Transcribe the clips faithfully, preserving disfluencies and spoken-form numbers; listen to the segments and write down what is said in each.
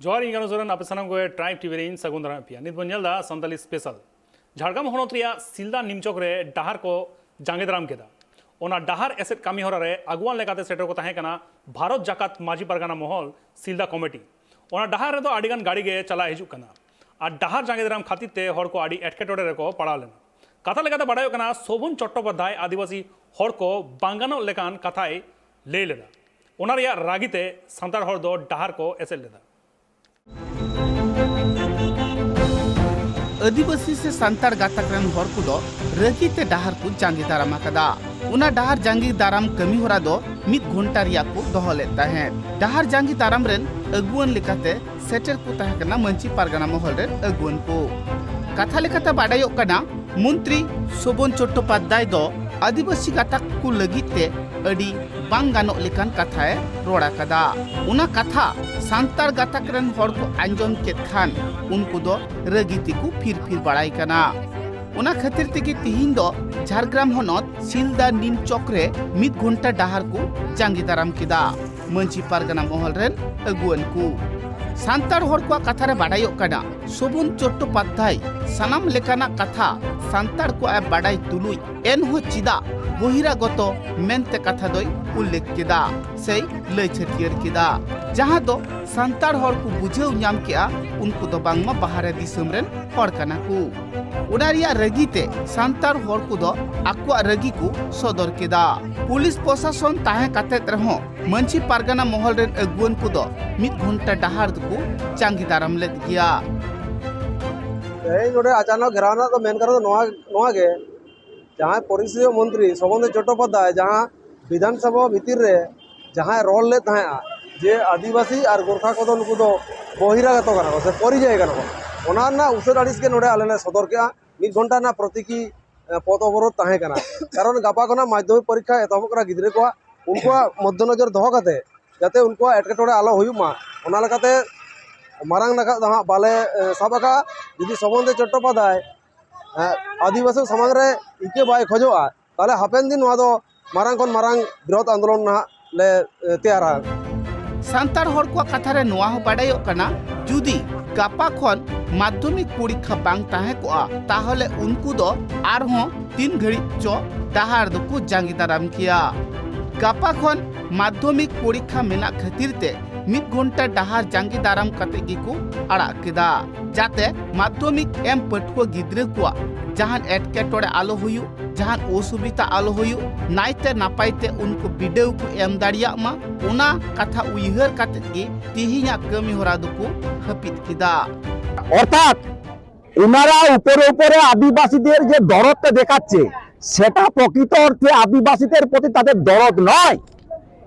ᱡᱚᱦᱟᱨ, ᱤᱧ ᱠᱟᱱᱩ ᱥᱚᱨᱮᱱ, ᱟᱯᱮ ᱥᱟᱱᱟᱢ ᱠᱚᱜᱮ ᱴᱨᱟᱭᱤᱵᱽ ᱴᱤᱵᱷᱤ ᱨᱮ ᱤᱧ ᱥᱟᱹᱜᱩᱱ ᱫᱟᱨᱟᱢ ᱯᱮᱭᱟ᱾ ᱱᱤᱛ ᱵᱚᱱ ᱧᱮᱞ ᱮᱫᱟ ᱥᱟᱱᱛᱟᱞᱤ ᱥᱯᱮᱥᱟᱞ᱾ ᱡᱷᱟᱲᱜᱨᱟᱢ ᱦᱚᱱᱚᱛ ᱨᱮᱭᱟᱜ ᱥᱤᱞᱫᱟ ᱱᱤᱢᱪᱚᱠ ᱨᱮ ᱰᱟᱦᱟᱨ ᱠᱚ ᱡᱟᱸᱜᱮ ᱫᱟᱨᱟᱢ ᱠᱮᱫᱟ᱾ ᱚᱱᱟ ᱰᱟᱦᱟᱨ ᱮᱥᱮᱫ ᱠᱟᱹᱢᱤ ᱦᱚᱨᱟ ᱨᱮ ᱟᱹᱜᱩᱣᱟᱱ ᱞᱮᱠᱟᱛᱮ ᱥᱮᱴᱮᱨ ᱠᱚ ᱛᱟᱦᱮᱸ ᱠᱟᱱᱟ ᱵᱷᱟᱨᱚᱛ ᱡᱟᱠᱟᱛ ᱢᱟᱹᱡᱷᱤ ᱯᱟᱨᱜᱟᱱᱟ ᱢᱚᱦᱚᱞ ᱥᱤᱞᱫᱟ ᱠᱚᱢᱤᱴᱤ᱾ ᱚᱱᱟ ᱰᱟᱦᱟᱨ ᱨᱮᱫᱚ ᱟᱹᱰᱤᱜᱟᱱ ᱜᱟᱹᱰᱤ ᱜᱮ ᱪᱟᱞᱟᱜ ᱦᱤᱡᱩᱜ ᱠᱟᱱᱟ᱾ ᱟᱨ ᱰᱟᱦᱟᱨ ᱡᱟᱸᱜᱮ ᱫᱟᱨᱟᱢ ᱠᱷᱟᱹᱛᱤᱨ ᱛᱮ ᱦᱚᱲ ᱠᱚ ᱟᱹᱰᱤ ᱮᱴᱠᱮᱴᱚᱬᱮ ᱨᱮᱠᱚ ᱯᱟᱲᱟᱣ ᱞᱮᱱᱟ᱾ ᱠᱟᱛᱷᱟ ᱞᱮᱠᱟᱛᱮ ᱵᱟᱰᱟᱭᱚᱜ ᱠᱟᱱᱟ, ᱥᱳᱵᱷᱚᱱ ᱪᱚᱴᱴᱳᱯᱟᱫᱽᱫᱷᱟᱭ ᱟᱹᱫᱤᱵᱟᱹᱥᱤ ᱦᱚᱲ ᱠᱚ ᱵᱟᱝ ᱜᱟᱱᱚᱜ ᱞᱮᱠᱟᱱ ᱠᱟᱛᱷᱟᱭ ᱞᱟᱹᱭ ᱞᱮᱫᱟ᱾ ᱚᱱᱟ ᱨᱮᱭᱟᱜ ᱨᱟᱹᱜᱤ ᱛᱮ ᱥᱟᱱᱛᱟᱲ ᱦᱚᱲ ᱫᱚ ᱰᱟᱦᱟᱨ ᱠᱚ ᱮᱥᱮᱫ ᱞᱮᱫᱟ᱾ ᱟᱹᱫᱤᱵᱟᱹᱥᱤ ᱥᱮ ᱥᱟᱱᱛᱟᱲ ᱜᱟᱛᱟᱠ ᱨᱮᱱ ᱦᱚᱲ ᱠᱚᱫᱚ ᱨᱟᱹᱜᱤ ᱛᱮ ᱰᱟᱦᱟᱨ ᱠᱚ ᱡᱟᱸᱜᱮ ᱫᱟᱨᱟᱢ ᱟᱠᱟᱫᱟ᱾ ᱚᱱᱟ ᱰᱟᱦᱟᱨ ᱡᱟᱸᱜᱮ ᱫᱟᱨᱟᱢ ᱠᱟᱹᱢᱤ ᱦᱚᱨᱟ ᱫᱚ ᱢᱤᱫ ᱜᱷᱚᱱᱴᱟ ᱨᱮᱭᱟᱜ ᱠᱚ ᱫᱚᱦᱚ ᱞᱮᱫ ᱛᱟᱦᱮᱸᱫ᱾ ᱰᱟᱦᱟᱨ ᱡᱟᱸᱜᱮ ᱫᱟᱨᱟᱢ ᱨᱮᱱ ᱟᱹᱜᱩᱣᱟᱹᱱ ᱞᱮᱠᱟᱛᱮ ᱥᱮᱴᱮᱨ ᱠᱚ ᱛᱟᱦᱮᱸ ᱠᱟᱱᱟ ᱢᱟᱹᱡᱷᱤ ᱯᱟᱨᱜᱟᱱᱟ ᱢᱚᱦᱚᱞ ᱨᱮᱱ ᱟᱹᱜᱩᱣᱟᱹᱱ ᱠᱚ᱾ ᱠᱟᱛᱷᱟ ᱞᱮᱠᱟᱛᱮ ᱵᱟᱰᱟᱭᱚᱜ ᱠᱟᱱᱟ, ᱢᱚᱱᱛᱨᱤ ᱥᱳᱵᱚᱱ ᱪᱚᱴᱴᱳᱯᱟᱫᱽᱫᱷᱟᱭ ᱫᱚ ᱟᱹᱫᱤᱵᱟᱹᱥᱤ ᱜᱟᱛᱟᱠ ᱠᱚ ᱞᱟᱹᱜᱤᱫ ᱛᱮ ᱟᱹᱰᱤ ᱵᱟᱝ ᱜᱟᱱᱚᱜ ᱞᱮᱠᱟᱱ ᱠᱟᱛᱷᱟᱭ ᱨᱚᱲ ᱟᱠᱟᱫᱟ᱾ ᱚᱱᱟ ᱠᱟᱛᱷᱟ ᱥᱟᱱᱛᱟᱲ ᱜᱟᱛᱟᱠ ᱨᱮᱱ ᱦᱚᱲ ᱠᱚ ᱟᱸᱡᱚᱢ ᱠᱮᱫ ᱠᱷᱟᱱ ᱩᱱᱠᱩ ᱫᱚ ᱨᱟᱹᱜᱤ ᱛᱮᱠᱚ ᱯᱷᱤᱨ ᱯᱷᱤᱨ ᱵᱟᱲᱟᱭ ᱠᱟᱱᱟ᱾ ᱚᱱᱟ ᱠᱷᱟᱹᱛᱤᱨ ᱛᱮᱜᱮ ᱛᱤᱦᱤᱧ ᱫᱚ ᱡᱷᱟᱲᱜᱨᱟᱢ ᱦᱚᱱᱚᱛ ᱥᱤᱞᱫᱟ ᱱᱤᱢ ᱪᱚᱠ ᱨᱮ ᱢᱤᱫ ᱜᱷᱚᱱᱴᱟ ᱰᱟᱦᱟᱨ ᱠᱚ ᱡᱟᱸᱜᱮ ᱫᱟᱨᱟᱢ ᱠᱮᱫᱟ ᱢᱟᱹᱡᱷᱤ ᱯᱟᱨᱜᱟᱱᱟ ᱢᱚᱦᱚᱞ ᱨᱮᱱ ᱟᱹᱜᱩᱣᱟᱹᱱ ᱠᱚ᱾ ᱥᱟᱱᱛᱟᱲ ᱦᱚᱲ ᱠᱚᱣᱟᱜ ᱠᱟᱛᱷᱟ ᱨᱮ ᱵᱟᱰᱟᱭᱚᱜ ᱠᱟᱱᱟ, ᱥᱳᱵᱚᱱ ᱪᱚᱴᱴᱳᱯᱟᱫᱽᱫᱷᱟᱭ ᱥᱟᱱᱟᱢ ᱞᱮᱠᱟᱱᱟᱜ ᱠᱟᱛᱷᱟ ᱥᱟᱱᱛᱟᱲ ᱠᱚᱣᱟᱜ ᱮ ᱵᱟᱰᱟᱭ ᱛᱩᱞᱩᱡ ᱮᱱᱦᱚᱸ ᱪᱮᱫᱟᱜ ᱵᱚᱦᱤᱨᱟᱜᱚᱛᱚ ᱢᱮᱱᱛᱮ ᱠᱟᱛᱷᱟ ᱫᱚᱭ ᱩᱞᱞᱮᱠᱷ ᱠᱮᱫᱟ ᱥᱮᱭ ᱞᱟᱹᱭ ᱪᱷᱟᱹᱴᱭᱟᱹᱨ ᱠᱮᱫᱟ, ᱡᱟᱦᱟᱸ ᱫᱚ ᱥᱟᱱᱛᱟᱲ ᱦᱚᱲ ᱠᱚ ᱵᱩᱡᱷᱟᱹᱣ ᱧᱟᱢ ᱠᱮᱜᱼᱟ ᱩᱱᱠᱩ ᱫᱚ ᱵᱟᱝᱢᱟ ᱵᱟᱦᱨᱮ ᱫᱤᱥᱚᱢ ᱨᱮᱱ ᱦᱚᱲ ᱠᱟᱱᱟ ᱠᱚ᱾ ᱚᱱᱟ ᱨᱮᱭᱟᱜ ᱨᱟᱹᱜᱤ ᱛᱮ ᱥᱟᱱᱛᱟᱲ ᱦᱚᱲ ᱠᱚᱫᱚ ᱟᱠᱚᱣᱟᱜ ᱨᱟᱹᱜᱤ ᱠᱚ ᱥᱚᱫᱚᱨ ᱠᱮᱫᱟ᱾ ᱯᱩᱞᱤᱥ ᱯᱨᱚᱥᱟᱥᱚᱱ ᱛᱟᱦᱮᱸ ᱠᱟᱛᱮᱫ ᱨᱮᱦᱚᱸ ᱢᱟᱹᱡᱷᱤ ᱯᱟᱨᱜᱟᱱᱟ ᱢᱚᱦᱚᱞ ᱨᱮᱱ ᱟᱹᱜᱩᱣᱟᱹᱱ ᱠᱚᱫᱚ ᱢᱤᱫ ᱜᱷᱚᱱᱴᱟ ᱰᱟᱦᱟᱨ ᱫᱚᱠᱚ ᱡᱟᱸᱜᱮ ᱫᱟᱨᱟᱢ ᱞᱮᱫ ᱜᱮᱭᱟ᱾ ᱛᱮᱦᱮᱧ ᱱᱚᱰᱮ ᱟᱪᱟᱱᱚᱠ ᱜᱷᱮᱨᱟᱣ ᱨᱮᱱᱟᱜ ᱫᱚ ᱢᱮᱱ ᱠᱟᱨᱚᱱ ᱫᱚ ᱱᱚᱣᱟ, ᱱᱚᱣᱟ ᱜᱮ, ᱡᱟᱦᱟᱸᱭ ᱯᱚᱨᱤᱥᱚᱫᱷᱤᱭ ᱢᱚᱱᱛᱨᱤ ᱥᱳᱵᱷᱚᱱ ᱪᱚᱴᱴᱳᱯᱟᱫᱽᱫᱷᱟᱭ ᱡᱟᱦᱟᱸ ᱵᱤᱫᱷᱟᱱ ᱥᱚᱵᱷᱟ ᱵᱷᱤᱛᱤᱨ ᱨᱮ ᱡᱟᱦᱟᱸᱭ ᱨᱚᱲ ᱞᱮᱫ ᱛᱟᱦᱮᱸᱜᱼᱟ ᱡᱮ ᱟᱹᱫᱤᱵᱟᱹᱥᱤ ᱟᱨ ᱜᱳᱨᱠᱷᱟ ᱠᱚᱫᱚ ᱱᱩᱠᱩ ᱫᱚ ᱵᱚᱦᱤᱨᱟᱜᱚᱛᱚ ᱠᱟᱱᱟ ᱠᱚ ᱥᱮ ᱯᱚᱨᱤᱡᱟᱭ ᱠᱟᱱᱟ ᱠᱚ, ᱚᱱᱟ ᱨᱮᱱᱟᱜ ᱩᱥᱟᱹᱫ ᱟᱹᱲᱤᱥ ᱜᱮ ᱱᱚᱰᱮ ᱟᱞᱮ ᱞᱮ ᱥᱚᱫᱚᱨ ᱠᱮᱜᱼᱟ᱾ ᱢᱤᱫ ᱜᱷᱚᱱᱴᱟ ᱨᱮᱱᱟᱜ ᱯᱨᱚᱛᱤᱠᱤ, ᱮ, ᱯᱚᱛᱷ ᱚᱵᱚᱨᱳᱫᱷ ᱛᱟᱦᱮᱸ ᱠᱟᱱᱟ᱾ ᱠᱟᱨᱚᱱ ᱜᱟᱯᱟ ᱠᱷᱚᱱᱟᱜ ᱢᱟᱫᱽᱫᱷᱚᱢᱤᱠ ᱯᱚᱨᱤᱠᱠᱷᱟ ᱮᱛᱚᱦᱚᱵᱚᱜ ᱠᱟᱱᱟ ᱜᱤᱫᱽᱨᱟᱹ ᱠᱚᱣᱟᱜ, ᱩᱱᱠᱩᱣᱟᱜ ᱢᱚᱫᱽᱫᱷᱮ ᱱᱚᱡᱚᱨ ᱫᱚᱦᱚ ᱠᱟᱛᱮ ᱡᱟᱛᱮ ᱩᱱᱠᱩᱣᱟᱜ ᱮᱴᱠᱮᱴᱚᱬᱮ ᱟᱞᱚ ᱦᱩᱭᱩᱜ ᱢᱟ, ᱚᱱᱟ ᱞᱮᱠᱟᱛᱮ ᱢᱟᱨᱟᱝ ᱱᱟᱜᱟᱜ ᱫᱚ ᱦᱟᱸᱜ ᱵᱟᱞᱮ, ᱮ, ᱥᱟᱵ ᱟᱠᱟᱫᱼᱟ᱾ ᱡᱩᱫᱤ ᱥᱳᱵᱷᱚᱱ ᱪᱚᱴᱴᱳᱯᱟᱫᱽᱫᱷᱟᱭ, ᱮ, ᱟᱹᱫᱤᱵᱟᱹᱥᱤ ᱥᱟᱢᱟᱝ ᱨᱮ ᱤᱠᱟᱹ ᱵᱟᱭ ᱠᱷᱚᱡᱚᱜᱼᱟ, ᱛᱟᱦᱚᱞᱮ ᱦᱟᱯᱮᱱ ᱫᱤᱱ ᱱᱚᱣᱟ ᱫᱚ ᱢᱟᱨᱟᱝ ᱠᱷᱚᱱ ᱢᱟᱨᱟᱝ ᱵᱨᱤᱦᱚᱛ ᱟᱱᱫᱳᱞᱚᱱ ᱱᱟᱦᱟᱜ ᱞᱮ, ᱮ, ᱛᱮᱭᱟᱨᱟ᱾ ᱥᱟᱱᱛᱟᱲ ᱦᱚᱲ ᱠᱚᱣᱟᱜ ᱠᱟᱛᱷᱟ ᱨᱮ ᱱᱚᱣᱟ ᱦᱚᱸ ᱵᱟᱰᱟᱭᱚᱜ ᱠᱟᱱᱟ, ᱡᱩᱫᱤ ᱜᱟᱯᱟ ᱠᱷᱚᱱ ᱢᱟᱫᱽᱫᱷᱚᱢᱤᱠ ᱯᱚᱨᱤᱠᱠᱷᱟ ᱵᱟᱝ ᱛᱟᱦᱮᱸ ᱠᱚᱜᱼᱟ, ᱛᱟᱦᱚᱞᱮ ᱩᱱᱠᱩ ᱫᱚ ᱟᱨᱦᱚᱸ ᱛᱤᱱ ᱜᱷᱟᱹᱲᱤᱡ ᱪᱚ ᱰᱟᱦᱟᱨ ᱫᱚᱠᱚ ᱡᱟᱸᱜᱮ ᱫᱟᱨᱟᱢ ᱠᱮᱭᱟ᱾ ᱜᱟᱯᱟ ᱠᱷᱚᱱ ᱢᱟᱫᱽᱫᱷᱚᱢᱤᱠ ᱯᱚᱨᱤᱠᱠᱷᱟ ᱢᱮᱱᱟᱜ ᱠᱷᱟᱹᱛᱤᱨ ᱛᱮ ᱢᱤᱫ ᱜᱷᱚᱱᱴᱟ ᱰᱟᱦᱟᱨ ᱡᱟᱸᱜᱮ ᱫᱟᱨᱟᱢ ᱠᱟᱛᱮ ᱜᱮᱠᱚ ᱟᱲᱟᱜ ᱠᱮᱫᱟ, ᱡᱟᱛᱮ ᱢᱟᱫᱽᱫᱷᱚᱢᱤᱠ ᱮᱢ ᱯᱟᱹᱴᱷᱩᱣᱟᱹ ᱜᱤᱫᱽᱨᱟᱹ ᱠᱚᱣᱟᱜ ᱡᱟᱦᱟᱱ ᱮᱴᱠᱮᱴᱚᱬᱮ ᱟᱞᱚ ᱦᱩᱭᱩᱜ, ᱡᱟᱦᱟᱱ ᱚᱥᱩᱵᱤᱫᱷᱟ ᱟᱞᱚ ᱦᱩᱭᱩᱜ, ᱱᱟᱭᱛᱮ ᱱᱟᱯᱟᱭ ᱛᱮ ᱩᱱᱠᱩ ᱵᱤᱰᱟᱹᱣ ᱠᱚ ᱮᱢ ᱫᱟᱲᱮᱭᱟᱜ ᱢᱟ, ᱚᱱᱟ ᱠᱟᱛᱷᱟ ᱩᱭᱦᱟᱹᱨ ᱠᱟᱛᱮ ᱜᱮ ᱛᱮᱦᱮᱧᱟᱜ ᱠᱟᱹᱢᱤ ᱦᱚᱨᱟ ᱫᱚᱠᱚ ᱦᱟᱹᱯᱤᱫ ᱠᱮᱫᱟ। অর্থাৎ ওনারা উপরে উপরে আদিবাসীদের যে দরদটা দেখাচ্ছে, সেটা প্রকৃত অর্থে আদিবাসীদের প্রতি তাদের দরদ নয়।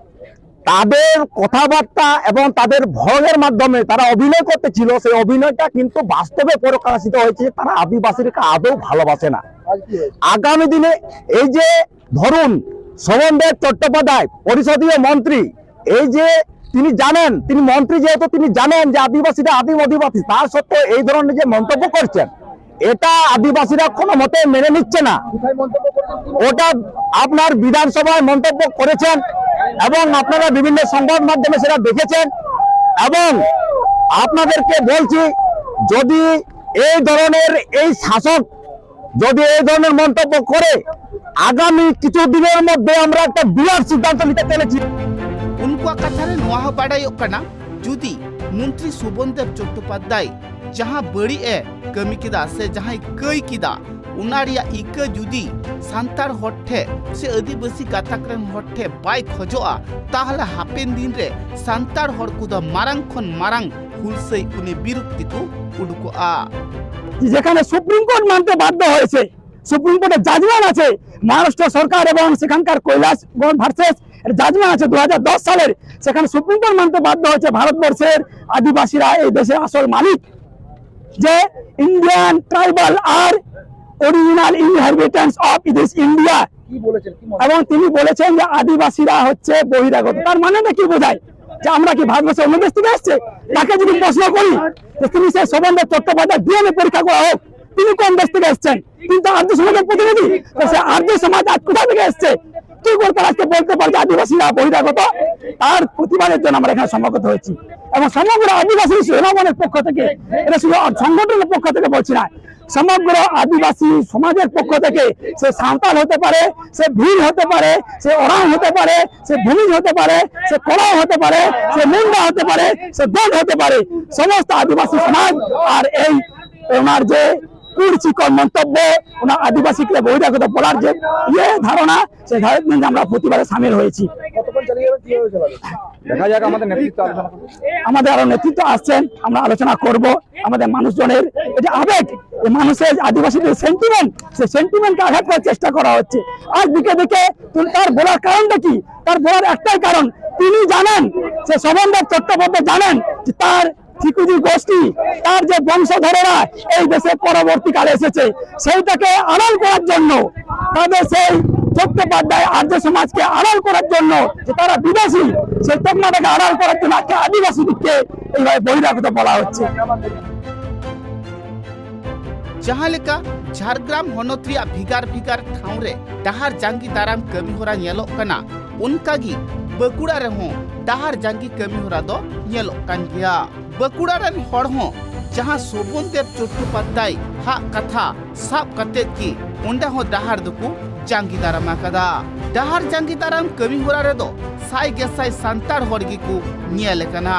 তাদের কথাবার্তা এবং তাদের ভয়ের মাধ্যমে তারা অভিনয় করতে ছিল, সেই অভিনয়টা কিন্তু বাস্তবে প্রকাশিত হয়েছে যে তারা আদিবাসীদেরকে আদৌ ভালোবাসে না। আগামী দিনে এই যে ধরুন শোভনদেব চট্টোপাধ্যায় পরিষদীয় মন্ত্রী, এই যে তিনি জানেন, তিনি মন্ত্রী যেহেতু তিনি জানেন যে আদিবাসীরা আদিম অধিবাসী, তা সত্ত্বেও এই ধরনের যে মন্তব্য করছেন, এটা আদিবাসীরা কোনো মতে মেনে নিচ্ছে না। ওটা আপনার বিধানসভায় মন্তব্য করেছেন এবং আপনারা বিভিন্ন সংবাদ মাধ্যমে সেটা দেখেছেন। এবং আপনাদেরকে বলছি, যদি এই ধরনের এই শাসক যদি এই ধরনের মন্তব্য করে, আগামী কিছু দিনের মধ্যে আমরা একটা বিরাট সিদ্ধান্ত নিতে চলেছি। ᱩᱱᱠᱩᱣᱟᱜ ᱠᱟᱛᱷᱟ ᱨᱮ ᱱᱚᱣᱟ ᱦᱚᱸ ᱵᱟᱰᱟᱭᱚᱜ ᱠᱟᱱᱟ, ᱡᱩᱫᱤ ᱢᱚᱱᱛᱨᱤ ᱥᱩᱵᱚᱱ ᱫᱮᱵ ᱪᱚᱴᱴᱳᱯᱟᱫᱽᱫᱟᱭ ᱡᱟᱦᱟᱸ ᱵᱟᱹᱲᱤᱡ ᱮ ᱠᱟᱹᱢᱤ ᱠᱮᱫᱟ ᱥᱮ ᱡᱟᱦᱟᱸᱭ ᱠᱟᱹᱭ ᱠᱮᱫᱟ, ᱚᱱᱟ ᱨᱮᱭᱟᱜ ᱤᱠᱟᱹ ᱡᱩᱫᱤ ᱥᱟᱱᱛᱟᱲ ᱦᱚᱲ ᱴᱷᱮᱱ ᱥᱮ ᱟᱹᱫᱤᱵᱟᱹᱥᱤ ᱜᱟᱛᱟᱠ ᱨᱮᱱ ᱦᱚᱲ ᱴᱷᱮᱱ ᱵᱟᱭ ᱠᱷᱚᱡᱚᱜᱼᱟ, ᱛᱟᱦᱚᱞᱮ ᱦᱟᱯᱮᱱ ᱫᱤᱱ ᱨᱮ ᱥᱟᱱᱛᱟᱲ ᱦᱚᱲ ᱠᱚᱫᱚ ᱢᱟᱨᱟᱝ ᱠᱷᱚᱱ ᱢᱟᱨᱟᱝ ᱦᱩᱞᱥᱟᱹᱭ ᱩᱱᱤ ᱵᱤᱨᱩᱫᱷ ᱛᱮᱠᱚ ᱩᱰᱩᱠᱚᱜᱼᱟ᱾ যেখানে সুপ্রিম কোর্ট মানতে বাধ্য হয়েছে, সুপ্রিম কোর্টের জাজমেন্ট আছে, মহারাষ্ট্র সরকার এবং সেখানকার কৈলাসহর ভার্সেস জাজমেন্ট আছে দু হাজার দশ সালের, সেখানে সুপ্রিম কোর্ট মানতে বাধ্য হয়েছে ভারতবর্ষের আদিবাসীরা এই দেশের আসল মালিক, যে Indian tribal are original inhabitants of this India। এবং তিনি বলেছেন যে আদিবাসীরা হচ্ছে বহিরাগত। তার মানেটা কি বোঝায়? যে আমরা কি ভারতবর্ষের অন্য দেশ থেকে আসছে? তাকে যদি প্রশ্ন করি যে তিনি সেই শোভনদেব চট্টোপাধ্যায় ডিএনএ পরীক্ষা করা হোক, তিনি কোন দেশ থেকে এসছেন? তিনি তো আর্য সমাজের প্রতিনিধি। তো সে আর্য সমাজ আজ কোথা থেকে এসছে? গোলপাড়া আজকে বলতে পারে যে আদিবাসীরা বহিরাগত, তার প্রতিবাদের জন্য আমরা এখানে সমবেত হয়েছি। এবং সমগ্র আদিবাসী সেনাবলের পক্ষ থেকে, এটা শুধু সংগঠনের পক্ষ থেকে বলছি না, সমগ্র আদিবাসী সমাজের পক্ষ থেকে, সে সাঁওতাল হতে পারে, সে ভিল হতে পারে, সে ওরাং হতে পারে, সে ভূমিজ হতে পারে, সে কোলাও হতে পারে, সে মুন্ডা হতে পারে, সে গোন্ড হতে পারে, সমস্ত আদিবাসী সমাজ। আর এই ওনার যে কুরুচিকর মন্তব্য, ওনার আদিবাসীকে বহিরাগত বলার যে ইয়ে ধারণা, সেই ধারণা নিয়ে আমরা প্রতিবাদে সামিল হয়েছি। কতক্ষণ চালিয়ে যাবেন, কিভাবে চালাবেন? দেখা যাক, আমাদের নেতৃত্ব আলোচনা করবে। আমাদের আরো নেতৃত্ব আসছেন, আমরা আলোচনা করব। আমাদের মানুষজনের এটা আবেগ, এই মানুষের, আদিবাসীদের সেন্টিমেন্ট, সেই সেন্টিমেন্টকে আঘাত করার চেষ্টা করা হচ্ছে। আর দিকে দিকে তুল-, তার বলার কারণটা কি? তার বলার একটাই কারণ, তিনি জানেন, সে শোভনদেব চট্টোপাধ্যায় জানেন যে তার ঠিকুজি গোষ্ঠী, তার যে বংশধরেরা এই দেশে পরবর্তীকালে এসেছে, সেইটাকে আড়াল করার জন্য, তাদের সেই চট্টোপাধ্যায় আর্য সমাজকে আড়াল করার জন্য, যে তারা বিদেশি, সেই তকমাটাকে আড়াল করার জন্য আজকে আদিবাসীদেরকে এইভাবে বহিরাগত বলা হচ্ছে। ᱡᱟᱦᱟᱸ ᱞᱮᱠᱟ ᱡᱷᱟᱲᱜᱨᱟᱢ ᱦᱚᱱᱚᱛ ᱨᱮᱭᱟᱜ ᱵᱷᱮᱜᱟᱨ ᱵᱷᱮᱜᱟᱨ ᱴᱷᱟᱶ ᱨᱮ ᱰᱟᱦᱟᱨ ᱡᱟᱸᱜᱮ ᱫᱟᱨᱟᱢ ᱠᱟᱹᱢᱤ ᱦᱚᱨᱟ ᱧᱮᱞᱚᱜ ᱠᱟᱱᱟ, ᱚᱱᱠᱟ ᱜᱮ ᱵᱟᱸᱠᱩᱲᱟ ᱨᱮᱦᱚᱸ ᱰᱟᱦᱟᱨ ᱡᱟᱸᱜᱮ ᱠᱟᱹᱢᱤ ᱦᱚᱨᱟ ᱫᱚ ᱧᱮᱞᱚᱜ ᱠᱟᱱ ᱜᱮᱭᱟ᱾ ᱵᱟᱸᱠᱩᱲᱟ ᱨᱮᱱ ᱦᱚᱲ ᱦᱚᱸ ᱡᱟᱦᱟᱸ ᱥᱳᱵᱚᱱ ᱫᱮᱵ ᱪᱚᱴᱴᱳᱯᱟᱫᱽᱫᱷᱟᱭ ᱦᱟᱜ ᱠᱟᱛᱷᱟ ᱥᱟᱵ ᱠᱟᱛᱮᱫ ᱜᱮ ᱚᱸᱰᱮ ᱦᱚᱸ ᱰᱟᱦᱟᱨ ᱫᱚᱠᱚ ᱡᱟᱸᱜᱮ ᱫᱟᱨᱟᱢ ᱟᱠᱟᱫᱟ᱾ ᱰᱟᱦᱟᱨ ᱡᱟᱸᱜᱮ ᱫᱟᱨᱟᱢ ᱠᱟᱹᱢᱤ ᱦᱚᱨᱟ ᱨᱮᱫᱚ ᱥᱟᱭ ᱜᱮᱥᱟᱭ ᱥᱟᱱᱛᱟᱲ ᱦᱚᱲ ᱜᱮᱠᱚ ᱧᱮᱞ ᱟᱠᱟᱱᱟ᱾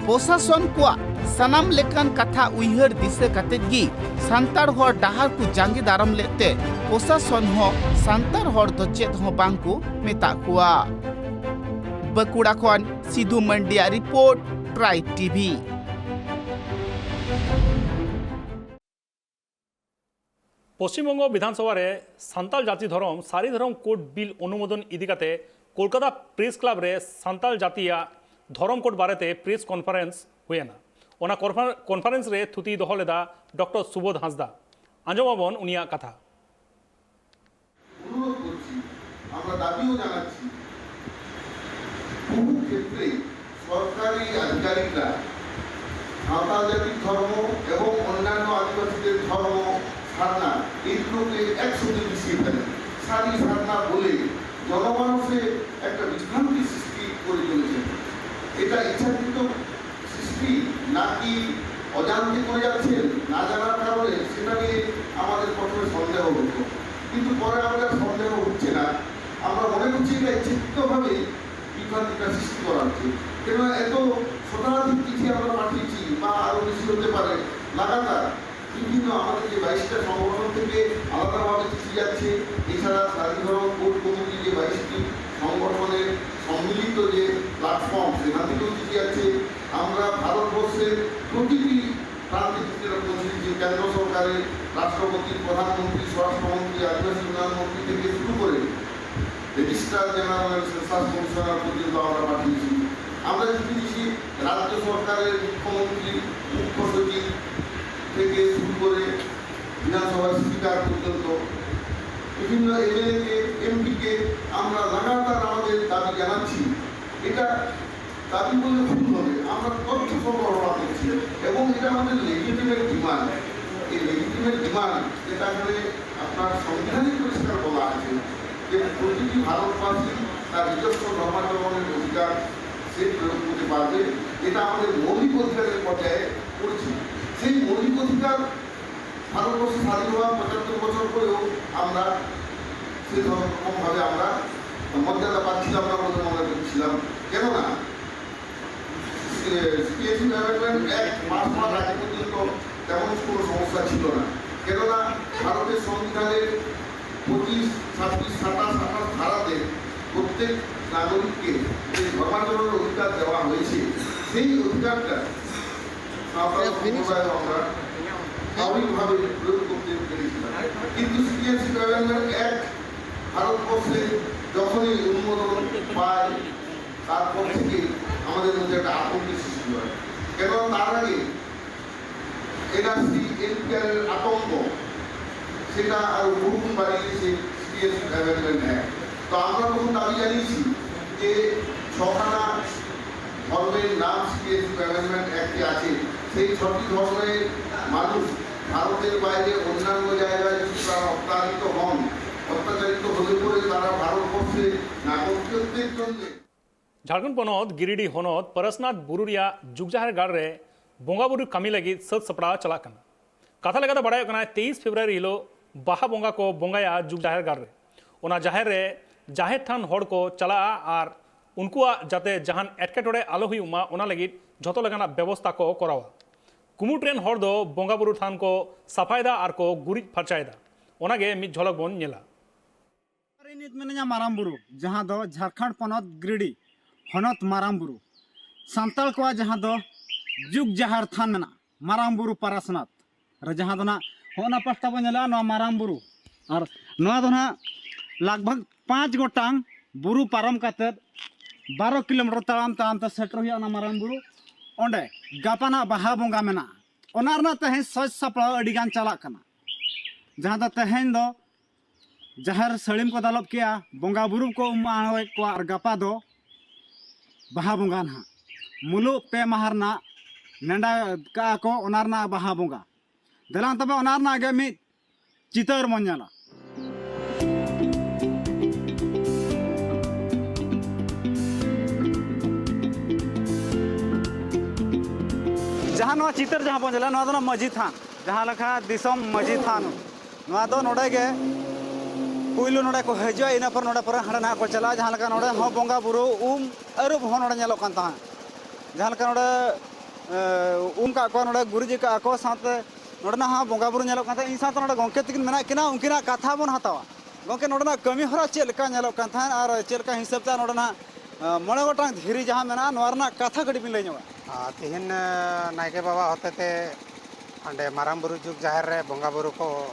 ᱯᱨᱚᱥᱟᱥᱚᱱ ᱠᱚᱣᱟᱜ ᱥᱟᱱᱟᱢ ᱞᱮᱠᱟᱱ ᱠᱟᱛᱷᱟ ᱩᱭᱦᱟᱹᱨ ᱫᱤᱥᱟᱹ ᱠᱟᱛᱮᱫ ᱜᱮ ᱥᱟᱱᱛᱟᱲ ᱦᱚᱲ ᱰᱟᱦᱟᱨ ᱠᱚ ᱡᱟᱸᱜᱮ ᱫᱟᱨᱟᱢ ᱞᱮᱫ ᱛᱮ ᱯᱨᱚᱥᱟᱥᱚᱱ ᱦᱚᱸ ᱥᱟᱱᱛᱟᱲ ᱦᱚᱲ ᱫᱚ ᱪᱮᱫ ᱦᱚᱸ ᱵᱟᱝ ᱠᱚ ᱢᱮᱛᱟᱜ ᱠᱚᱣᱟ᱾ ᱵᱟᱸᱠᱩᱲᱟ ᱠᱷᱚᱱ ᱥᱤᱫᱷᱩ ᱢᱟᱱᱰᱤᱭᱟᱜ report, tribe TV. Paschimbanga Vidhansabha ᱨᱮ ᱥᱟᱱᱛᱟᱲ ᱡᱟᱹᱛᱤ ᱫᱷᱚᱨᱚᱢ ᱥᱟᱹᱨᱤ ᱫᱷᱚᱨᱚᱢ ᱠᱳᱰ ᱵᱤᱞ ᱚᱱᱩᱢᱳᱫᱚᱱ ᱤᱫᱤ ᱠᱟᱛᱮ ᱠᱳᱞᱠᱟᱛᱟ ᱯᱨᱮᱥ ᱠᱞᱟᱵᱽ ᱨᱮ ᱥᱟᱱᱛᱟᱲ ᱡᱟᱹᱛᱤᱭᱟᱜ ᱫᱷᱚᱨᱚᱢ ᱠᱳᱰ ᱵᱟᱨᱮᱛᱮ ᱯᱨᱮᱥ ᱠᱚᱱᱯᱷᱟᱨᱮᱱᱥ ᱦᱩᱭᱮᱱᱟ᱾ ᱚᱱᱟ ᱠᱚᱱᱯᱷᱟᱨ-, ᱠᱚᱱᱯᱷᱟᱨᱮᱱᱥ ᱨᱮ ᱛᱷᱩᱛᱤ ᱫᱚᱦᱚ ᱞᱮᱫᱟ ᱰᱚᱠᱴᱚᱨ ᱥᱩᱵᱳᱫᱷ ᱦᱟᱸᱥᱫᱟ᱾ ᱟᱸᱡᱚᱢ ᱟᱵᱚᱱ ᱩᱱᱤᱭᱟᱜ ᱠᱟᱛᱷᱟ᱾ অনুরোধ করছি, আমরা দাবিও জানাচ্ছি, বহু ক্ষেত্রে সরকারি আধিকারিকরা সাঁওতাল জাতির ধর্ম এবং অন্যান্য আদিবাসীদের ধর্ম, সারনা, এই দুটোকে একসঙ্গে মিশিয়ে ফেলেন। সারি সারনা বলে জনমানসে একটা বিভ্রান্তি সৃষ্টি করে চলেছেন। এটা ইচ্ছাকৃত সৃষ্টি নাকি অজান্তে করে যাচ্ছেন, না জানার কারণে, সেটা নিয়ে আমাদের প্রথমে সন্দেহ হতো, কিন্তু পরে আমাদের সন্দেহ হচ্ছে না। আমরা মনে করছি এটা ইচ্ছাকৃতভাবেই বিভ্রান্তিটা সৃষ্টি করা হচ্ছে। কেননা এত শতাধিক চিঠি আমরা পাঠিয়েছি, বা আরও বেশি হতে পারে, লাগাতার বিভিন্ন আমাদের যে বাইশটা সংগঠন থেকে আলাদাভাবে চিঠি যাচ্ছে, এছাড়া সাধারণ কোর কমিটি যে বাইশটি সংগঠনের সম্মিলিত যে প্ল্যাটফর্ম, সেখান থেকেও চিঠি যাচ্ছে। আমরা ভারতবর্ষের প্রতিটি প্রান্তে চিঠিটা পৌঁছে দিচ্ছি। কেন্দ্র সরকারের রাষ্ট্রপতি, প্রধানমন্ত্রী, স্বরাষ্ট্রমন্ত্রী, আদিবাসী উন্নয়ন মন্ত্রী থেকে শুরু করে রেজিস্ট্রার জেনারেল, সেন্সাস কমিশনার পর্যন্ত আমরা পাঠিয়েছি। আমরা চিঠি দিচ্ছি রাজ্য সরকারের মুখ্যমন্ত্রী, মুখ্য সচিব থেকে শুরু করে বিধানসভার স্পিকার পর্যন্ত, বিভিন্ন এমএলএ কে, এমপি কে আমরা লাগাতার আমাদের দাবি জানাচ্ছি। এটা দাবি বললে ভুল হবে, আমরা তথ্য সরবরাহ করছি এবং এটা আমাদের লেজিটিমেট ডিমান্ড। এই লেজিটিমেট ডিমান্ড, যেটা আসলে আপনার সংবিধানে পরিষ্কার বলা আছে যে প্রতিটি ভারতবাসী তার নিজস্ব ধর্মাচরণের অধিকার সে প্রয়োগ করতে পারবে, এটা আমাদের মৌলিক অধিকারের পর্যায়ে পড়ছে। সেই মৌলিক অধিকার ভারতবর্ষ স্বাধীন হওয়ার পঁচাত্তর বছর পরেও আমরা সেরকমভাবে আমরা মর্যাদা পাচ্ছিলাম না বলে মনে করছিলাম। কেননা সিটিএসি অ্যামেন্ডমেন্ট অ্যাক্ট পাস হওয়ার আগে পর্যন্ত তেমন কোনো সমস্যা ছিল না। কেননা ভারতের সংবিধানের পঁচিশ, ছাব্বিশ, সাতাশ, আঠাশ ধারাতে প্রত্যেক নাগরিককে যে ধর্মাচরণের অধিকার দেওয়া হয়েছে, সেই অধিকারটা সাঁওতাল সম্প্রদায় আমরা স্বাভাবিকভাবে প্রয়োগ করতে পেরেছিলাম। কিন্তু সিটিএসি অ্যামেন্ডমেন্ট অ্যাক্ট ভারতবর্ষে যখনই অনুমোদন পায়, তারপর থেকে আমাদের মধ্যে একটা আতঙ্কের সৃষ্টি হয়। কেন তার আগে এনআরসি, এনপিআর এর আতঙ্ক, সেটা আরো বহুগুণ বাড়িয়ে দিয়েছে সিটিএসি অ্যামেন্ডমেন্ট অ্যাক্ট। তো আমরা তখন দাবি জানিয়েছি যে ছখানা ধর্মের নাম সিটিএসি অ্যামেন্ডমেন্ট অ্যাক্টে আছে, সেই ছটি ধর্মের মানুষ ভারতের বাইরে অন্যান্য জায়গায় যদি তারা অত্যাচারিত হন, তারিখ হলে পরে তারা ভারতবর্ষে নাগরিকত্বের জন্য। ঝাড়খণ্ড পᱚᱱᱚᱛ ᱜᱤᱨᱤᱰᱤ ᱦᱚᱱᱚᱛ ᱯᱚᱨᱮᱥᱱᱟᱛᱷ ᱵᱩᱨᱩ ᱨᱮᱭᱟᱜ ᱡᱩᱜᱽ ᱡᱟᱦᱮᱨ ᱜᱟᱲ ᱨᱮ ᱵᱚᱸᱜᱟ ᱵᱩᱨᱩ ᱠᱟᱹᱢᱤ ᱞᱟᱹᱜᱤᱫ ᱥᱟᱹᱛ ᱥᱟᱯᱲᱟᱣ ᱪᱟᱞᱟᱜ ᱠᱟᱱᱟ᱾ ᱠᱟᱛᱷᱟ ᱞᱮᱠᱟᱛᱮ ᱵᱟᱲᱟᱭᱚᱜ ᱠᱟᱱᱟ, ᱛᱮᱭᱤᱥ ᱯᱷᱮᱵᱽᱨᱩᱣᱟᱨᱤ ᱦᱤᱞᱳᱜ ᱵᱟᱦᱟ ᱵᱚᱸᱜᱟ ᱠᱚ ᱵᱚᱸᱜᱟᱭᱟ ᱡᱩᱜᱽ ᱡᱟᱦᱮᱨ ᱜᱟᱲ ᱨᱮ᱾ ᱚᱱᱟ ᱡᱟᱦᱮᱨ ᱨᱮ ᱡᱟᱦᱮᱨ ᱛᱷᱟᱱ ᱦᱚᱲ ᱠᱚ ᱪᱟᱞᱟᱜᱼᱟ ᱟᱨ ᱩᱱᱠᱩᱣᱟᱜ ᱡᱟᱛᱮ ᱡᱟᱦᱟᱱ ᱮᱴᱠᱮᱴᱚᱬᱮ ᱟᱞᱚ ᱦᱩᱭᱩᱜ ᱢᱟ, ᱚᱱᱟ ᱞᱟᱹᱜᱤᱫ ᱡᱷᱚᱛᱚ ᱞᱮᱠᱟᱱᱟᱜ ᱵᱮᱵᱚᱥᱛᱟ ᱠᱚ ᱠᱚᱨᱟᱣᱟ᱾ ᱠᱩᱢᱩᱴ ᱨᱮᱱ ᱦᱚᱲ ᱫᱚ ᱵᱚᱸᱜᱟ ᱵᱩᱨᱩ ᱛᱷᱟᱱ ᱠᱚ ᱥᱟᱯᱷᱟᱭᱮᱫᱟ ᱟᱨ ᱠᱚ ᱜᱩᱨᱤᱡ ᱯᱷᱟᱨᱪᱟᱭᱮᱫᱟ᱾ ᱚᱱᱟᱜᱮ ᱢᱤᱫ ᱡᱷᱚᱞᱚᱠ ᱵᱚᱱ ᱧᱮᱞᱟ᱾ ᱟᱨ ᱤᱧ ᱱᱤᱛ ᱢᱤᱱᱟᱹᱧᱟ ᱢᱟᱨᱟᱝ ᱵᱩᱨᱩ, ᱡᱟᱦᱟᱸ ᱫᱚ ᱡᱷᱟᱲᱠᱷᱚᱸᱰ ᱯᱚᱱᱚᱛ ᱜᱤᱨᱤᱰᱤ ᱦᱚᱱᱚᱛ ᱢᱟᱨᱟᱝ ᱵᱩᱨᱩ, ᱥᱟᱱᱛᱟᱲ ᱠᱚᱣᱟᱜ ᱡᱟᱦᱟᱸ ᱫᱚ ᱡᱩᱜᱽ ᱡᱟᱦᱮᱨ ᱛᱷᱟᱱ ᱢᱮᱱᱟᱜᱼᱟ, ᱢᱟᱨᱟᱝ ᱵᱩᱨᱩ ᱯᱟᱨᱟᱥᱱᱟᱛᱷ ᱨᱮ, ᱡᱟᱦᱟᱸ ᱫᱚ ᱱᱟᱜ ᱦᱚᱸᱜᱼᱚ ᱱᱟ ᱯᱟᱥᱴᱟ ᱵᱚᱱ ᱧᱮᱞᱟ, ᱱᱚᱣᱟ ᱢᱟᱨᱟᱝ ᱵᱩᱨᱩ᱾ ᱟᱨ ᱱᱚᱣᱟ ᱫᱚ ᱱᱟᱜ ᱞᱟᱜᱽ ᱵᱷᱟᱜᱽ ᱯᱟᱸᱪ ᱜᱚᱴᱟᱝ ᱵᱩᱨᱩ ᱯᱟᱨᱚᱢ ᱠᱟᱛᱮᱫ ᱵᱟᱨᱚ ᱠᱤᱞᱳᱢᱤᱴᱟᱨ ᱛᱟᱲᱟᱢ ᱛᱟᱲᱟᱢ ᱛᱮ ᱥᱮᱴᱮᱨ ᱦᱩᱭᱩᱜᱼᱟ ᱚᱱᱟ ᱢᱟᱨᱟᱝ ᱵᱩᱨᱩ᱾ ᱚᱸᱰᱮ ᱜᱟᱯᱟ ᱱᱟᱜ ᱵᱟᱦᱟ ᱵᱚᱸᱜᱟ ᱢᱮᱱᱟᱜᱼᱟ, ᱚᱱᱟ ᱨᱮᱱᱟᱜ ᱛᱮᱦᱮᱧ ᱥᱟᱡᱽ ᱥᱟᱯᱲᱟᱣ ᱟᱹᱰᱤ ᱜᱟᱱ ᱪᱟᱞᱟᱜ ᱠᱟᱱᱟ, ᱡᱟᱦᱟᱸ ᱫᱚ ᱛᱮᱦᱮᱧ ᱫᱚ ᱡᱟᱦᱮᱨ ᱥᱟᱹᱲᱤᱢ ᱠᱚ ᱫᱟᱞᱚᱵ ᱠᱮᱜᱼᱟ, ᱵᱚᱸᱜᱟ ᱵᱩᱨᱩ ᱠᱚ ᱩᱢ ᱟᱬᱜᱚᱭᱮᱫ ᱠᱚᱣᱟ, ᱟᱨ ᱜᱟᱯᱟ ᱫᱚ ᱵᱟᱦᱟ ᱵᱚᱸᱜᱟ ᱱᱟᱦᱟᱜ᱾ ᱢᱩᱞᱩᱜ ᱯᱮ ᱢᱟᱦᱟ ᱨᱮᱱᱟᱜ ᱱᱮᱰᱟ ᱠᱟᱜᱼᱟ ᱠᱚ, ᱚᱱᱟ ᱨᱮᱱᱟᱜ ᱵᱟᱦᱟ ᱵᱚᱸᱜᱟ᱾ ᱫᱮᱞᱟᱝ ᱛᱚᱵᱮ ᱚᱱᱟ ᱨᱮᱱᱟᱜ ᱜᱮ ᱢᱤᱫ ᱪᱤᱛᱟᱹᱨ ᱵᱚᱱ ᱧᱮᱞᱟ᱾ ᱡᱟᱦᱟᱸ ᱱᱚᱣᱟ ᱪᱤᱛᱟᱹᱨ ᱡᱟᱦᱟᱸ ᱵᱚᱱ ᱧᱮᱞᱟ, ᱱᱚᱣᱟ ᱫᱚ ᱱᱟᱜ ᱢᱟᱹᱡᱷᱤ ᱛᱷᱟᱱ, ᱡᱟᱦᱟᱸ ᱞᱮᱠᱟ ᱫᱤᱥᱚᱢ ᱢᱟᱹᱡᱷᱤ ᱛᱷᱟᱱ᱾ ᱱᱚᱣᱟ ᱫᱚ ᱱᱚᱰᱮ ᱜᱮ ᱯᱩᱭᱞᱩ ᱱᱚᱰᱮ ᱠᱚ ᱦᱤᱡᱩᱜᱼᱟ, ᱤᱱᱟᱹ ᱯᱚᱨ ᱱᱚᱰᱮ ᱯᱚᱨᱮ ᱦᱟᱸᱰᱮ ᱱᱟᱦᱟᱜ ᱠᱚ ᱪᱟᱞᱟᱜᱼᱟ᱾ ᱡᱟᱦᱟᱸ ᱞᱮᱠᱟ ᱱᱚᱰᱮ ᱦᱚᱸ ᱵᱚᱸᱜᱟ ᱵᱩᱨᱩ ᱩᱢ ᱟᱹᱨᱩᱵ ᱦᱚᱸ ᱱᱚᱰᱮ ᱧᱮᱞᱚᱜ ᱠᱟᱱ ᱛᱟᱦᱮᱸᱫ᱾ ᱡᱟᱦᱟᱸ ᱞᱮᱠᱟ ᱱᱚᱰᱮ, ᱮ, ᱩᱢ ᱠᱟᱜ ᱠᱚᱣᱟ, ᱱᱚᱰᱮ ᱜᱩᱨᱤᱡ ᱠᱟᱜᱼᱟ ᱠᱚ, ᱥᱟᱶᱛᱮ ᱱᱚᱰᱮᱱᱟᱜ ᱦᱚᱸ ᱵᱚᱸᱜᱟ ᱵᱩᱨᱩ ᱧᱮᱞᱚᱜ ᱠᱟᱱ ᱛᱟᱦᱮᱸᱫ᱾ ᱤᱧ ᱥᱟᱶᱛᱮ ᱱᱚᱰᱮ ᱜᱚᱢᱠᱮ ᱛᱟᱹᱠᱤᱱ ᱢᱮᱱᱟᱜ ᱠᱤᱱᱟ, ᱩᱱᱠᱤᱱᱟᱜ ᱠᱟᱛᱷᱟ ᱵᱚᱱ ᱦᱟᱛᱟᱣᱟ᱾ ᱜᱚᱢᱠᱮ, ᱱᱚᱰᱮᱱᱟᱜ ᱠᱟᱹᱢᱤ ᱦᱚᱨᱟ ᱪᱮᱫ ᱞᱮᱠᱟ ᱧᱮᱞᱚᱜ ᱠᱟᱱ ᱛᱟᱦᱮᱸᱫ ᱟᱨ ᱪᱮᱫ ᱞᱮᱠᱟ ᱦᱤᱥᱟᱹᱵ ᱛᱮ ᱱᱚᱰᱮᱱᱟᱜ, ᱮ, ᱢᱚᱬᱮ ᱜᱚᱴᱟᱝ ᱫᱷᱤᱨᱤ ᱡᱟᱦᱟᱸ ᱢᱮᱱᱟᱜᱼᱟ, ᱱᱚᱣᱟ ᱨᱮᱱᱟᱜ ᱠᱟᱛᱷᱟ ᱠᱟᱹᱴᱤᱡ ᱵᱤᱱ ᱞᱟᱹᱭ ᱧᱚᱜᱟ? ᱟᱨ ᱛᱮᱦᱮᱧ, ᱮ, ᱱᱟᱭᱠᱮ ᱵᱟᱵᱟ ᱦᱚᱛᱮᱛᱮ ᱦᱟᱸᱰᱮ ᱢᱟᱨᱟᱝ ᱵᱩᱨᱩ ᱡᱩᱜᱽ ᱡᱟᱦᱮᱨ ᱨᱮ ᱵᱚᱸᱜᱟ ᱵᱩᱨᱩ ᱠᱚ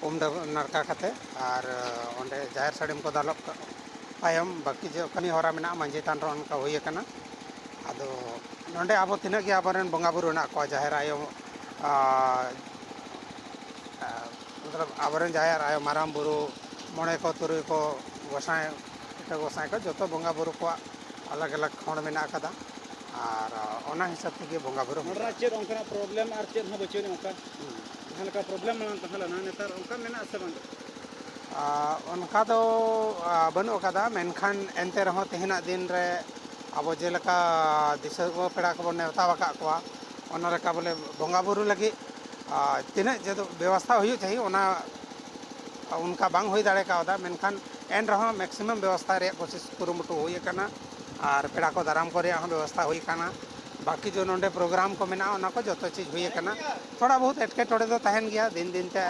ᱩᱢ ᱰᱟᱹᱵ-, ᱱᱟᱲᱠᱟ ᱠᱟᱛᱮ, ᱟᱨ, ᱮ, ᱚᱸᱰᱮ ᱡᱟᱦᱮᱨ ᱥᱟᱹᱲᱤᱢ ᱠᱚ ᱫᱟᱞᱚᱵ ᱠᱟᱜ ᱛᱟᱭᱚᱢ ᱵᱟᱹᱠᱤ ᱡᱮ ᱠᱟᱹᱢᱤ ᱦᱚᱨᱟ ᱢᱮᱱᱟᱜᱼᱟ, ᱢᱟᱹᱡᱷᱤ ᱛᱷᱟᱱ ᱨᱮ ᱚᱱᱠᱟ ᱦᱩᱭ ᱟᱠᱟᱱᱟ᱾ ᱟᱫᱚ ᱱᱚᱰᱮ ᱟᱵᱚ ᱛᱤᱱᱟᱹᱜ ᱜᱮ ᱟᱵᱚᱨᱮᱱ ᱵᱚᱸᱜᱟ ᱵᱩᱨᱩ ᱦᱮᱱᱟᱜ ᱠᱚᱣᱟ, ᱡᱟᱦᱮᱨ ᱟᱭᱳ, ᱟᱨ, ᱟᱨ, ᱢᱚᱛᱞᱚᱵ, ᱟᱵᱚᱨᱮᱱ ᱡᱟᱦᱮᱨ ᱟᱭᱳ, ᱢᱟᱨᱟᱝ ᱵᱩᱨᱩ, ᱢᱚᱬᱮ ᱠᱚ, ᱛᱩᱨᱩᱭ ᱠᱚ, ᱜᱚᱸᱥᱟᱭ, ᱮᱴᱟᱜ ᱜᱚᱸᱥᱟᱭ ᱠᱚ, ᱡᱚᱛᱚ ᱵᱚᱸᱜᱟ ᱵᱩᱨᱩ ᱠᱚᱣᱟᱜ ᱟᱞᱟᱜᱽ ᱟᱞᱟᱜᱽ ᱠᱷᱚᱸᱰ ᱢᱮᱱᱟᱜ ᱟᱠᱟᱫᱟ᱾ ᱟᱨ ᱚᱱᱟ ᱦᱤᱥᱟᱹᱵ ᱛᱮᱜᱮ ᱵᱚᱸᱜᱟ ᱵᱩᱨᱩ ᱱᱚᱰᱮ ᱦᱩᱭᱩᱜᱼᱟ᱾ ᱪᱮᱫ ᱚᱱᱠᱟᱱᱟᱜ ᱯᱨᱚᱵᱞᱮᱢ ᱟᱨ ᱪᱮᱫ ᱦᱚᱸ ᱵᱟᱹᱪᱩᱜ ᱟᱹᱱᱤᱡ ᱚᱱᱠᱟ? ᱦᱩᱸ᱾ ᱡᱟᱦᱟᱸ ᱞᱮᱠᱟ ᱯᱨᱚᱵᱞᱮᱢ ᱢᱟᱲᱟᱝ ᱛᱟᱦᱮᱸ ᱞᱮᱱᱟ, ᱱᱮᱛᱟᱨ ᱚᱱᱠᱟ ᱢᱮᱱᱟᱜ ᱟᱥᱮ ᱵᱟᱝ? ᱟᱨ ᱚᱱᱠᱟ ᱫᱚ ᱟᱨ ᱵᱟᱹᱱᱩᱜ ᱟᱠᱟᱫᱟ, ᱢᱮᱱᱠᱷᱟᱱ ᱮᱱᱛᱮ ᱨᱮᱦᱚᱸ ᱛᱮᱦᱮᱧᱟᱜ ᱫᱤᱱ ᱨᱮ ᱟᱵᱚ ᱡᱮᱞᱮᱠᱟ ᱫᱤᱥᱚᱢ ᱯᱮᱲᱟ ᱠᱚᱵᱚᱱ ᱱᱮᱣᱛᱟ ᱟᱠᱟᱫ ᱠᱚᱣᱟ, ᱚᱱᱟ ᱞᱮᱠᱟ ᱵᱚᱞᱮ ᱵᱚᱸᱜᱟ ᱵᱩᱨᱩ ᱞᱟᱹᱜᱤᱫ ᱟᱨ ᱛᱤᱱᱟᱹᱜ ᱡᱮ ᱵᱮᱵᱚᱥᱛᱷᱟ ᱦᱩᱭᱩᱜ ᱪᱟᱹᱦᱤ, ᱚᱱᱟ ᱚᱱᱠᱟ ᱵᱟᱝ ᱦᱩᱭ ᱫᱟᱲᱮ ᱠᱟᱣᱫᱟ, ᱢᱮᱱᱠᱷᱟᱱ ᱮᱱ ᱨᱮᱦᱚᱸ ᱢᱮᱠᱥᱤᱢᱟᱢ ᱵᱮᱵᱚᱥᱛᱷᱟ ᱨᱮᱭᱟᱜ ᱠᱳᱥᱤᱥ ᱠᱩᱨᱩᱢᱩᱴᱩ ᱦᱩᱭ ᱟᱠᱟᱱᱟ᱾ ᱟᱨ ᱯᱮᱲᱟ ᱠᱚ ᱫᱟᱨᱟᱢ ᱠᱚ ᱨᱮᱭᱟᱜ ᱦᱚᱸ ᱵᱮᱵᱚᱥᱛᱷᱟ ᱦᱩᱭ ᱟᱠᱟᱱᱟ᱾ ᱵᱟᱹᱠᱤ ᱡᱮ ᱱᱚᱰᱮ ᱯᱨᱳᱜᱨᱟᱢ ᱠᱚ ᱢᱮᱱᱟᱜᱼᱟ, ᱚᱱᱟ ᱠᱚ ᱡᱚᱛᱚ ᱪᱤᱡᱽ ᱦᱩᱭ ᱟᱠᱟᱱᱟ᱾ ᱛᱷᱚᱲᱟ ᱵᱚᱦᱩᱛ ᱮᱴᱠᱮᱴᱚᱬᱮ ᱫᱚ ᱛᱟᱦᱮᱱ ᱜᱮᱭᱟ, ᱫᱤᱱ ᱫᱤᱱ ᱛᱮ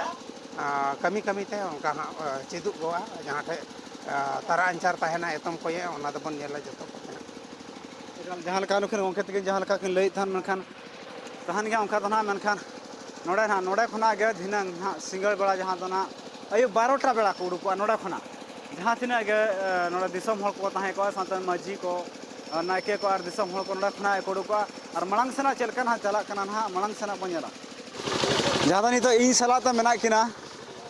ᱟᱨ ᱠᱟᱹᱢᱤ ᱠᱟᱹᱢᱤ ᱛᱮ ᱚᱱᱠᱟ ᱦᱟᱸᱜ ᱟᱨ ᱪᱮᱫᱚᱜᱚᱜᱼᱟ᱾ ᱡᱟᱦᱟᱸ ᱴᱷᱮᱡ ᱟᱨ ᱛᱟᱨᱟ ᱟᱧᱪᱟᱨ ᱛᱟᱦᱮᱱᱟ, ᱮᱛᱚᱢ ᱠᱚ ᱤᱭᱟᱹ, ᱚᱱᱟ ᱫᱚᱵᱚᱱ ᱧᱮᱞᱟ ᱡᱚᱛᱚ ᱠᱚᱛᱮ ᱦᱟᱸᱜ᱾ ᱮᱠᱟᱞ, ᱡᱟᱦᱟᱸ ᱞᱮᱠᱟ ᱱᱩᱠᱤᱱ ᱜᱚᱢᱠᱮ ᱛᱟᱹᱠᱤᱱ ᱡᱟᱦᱟᱸ ᱞᱮᱠᱟ ᱠᱤᱱ ᱞᱟᱹᱭᱮᱫ ᱛᱟᱦᱮᱱ, ᱢᱮᱱᱠᱷᱟᱱ ᱛᱟᱦᱮᱱ ᱜᱮᱭᱟ ᱚᱱᱠᱟ ᱫᱚ ᱱᱟᱦᱟᱜ, ᱢᱮᱱᱠᱷᱟᱱ ᱱᱚᱰᱮ ᱱᱟᱦᱟᱜ, ᱱᱚᱰᱮ ᱠᱷᱚᱱᱟᱜ ᱜᱮ ᱫᱷᱤᱱᱟᱹᱝ ᱱᱟᱦᱟᱜ ᱥᱤᱸᱜᱟᱹᱲ ᱵᱮᱲᱟ ᱡᱟᱦᱟᱸ ᱫᱚ ᱱᱟᱦᱟᱜ ᱟᱹᱭᱩᱵ ᱵᱟᱨᱚᱴᱟ ᱵᱮᱲᱟ ᱠᱚ ᱩᱰᱩᱠᱚᱜᱼᱟ ᱱᱚᱰᱮ ᱠᱷᱚᱱᱟᱜ᱾ ᱡᱟᱦᱟᱸ ᱛᱤᱱᱟᱹᱜ ᱜᱮ ᱮ, ᱱᱚᱰᱮ ᱫᱤᱥᱚᱢ ᱦᱚᱲ ᱠᱚ ᱛᱟᱦᱮᱸ ᱠᱚᱜᱼᱟ, ᱥᱟᱶᱛᱮ ᱢᱟᱹᱡᱷᱤ ᱠᱚ, ᱟᱨ ᱱᱟᱭᱠᱮ ᱠᱚ ᱟᱨ ᱫᱤᱥᱚᱢ ᱦᱚᱲ ᱠᱚ ᱱᱚᱰᱮ ᱠᱷᱚᱱᱟᱜ ᱜᱮᱠᱚ ᱩᱰᱩᱠᱚᱜᱼᱟ᱾ ᱟᱨ ᱢᱟᱲᱟᱝ ᱥᱮᱱᱟᱜ ᱪᱮᱫ ᱞᱮᱠᱟ ᱱᱟᱦᱟᱜ ᱪᱟᱞᱟᱜ ᱠᱟᱱᱟ ᱱᱟᱦᱟᱜ, ᱢᱟᱲᱟᱝ ᱥᱮᱱᱟᱜ ᱵᱚᱱ ᱧᱮᱞᱟ᱾ ᱡᱟᱦᱟᱸ ᱫᱚ ᱱᱤᱛᱚᱜ ᱤᱧ ᱥᱟᱞᱟᱜ ᱛᱮ ᱢᱮᱱᱟᱜ ᱠᱤᱱᱟ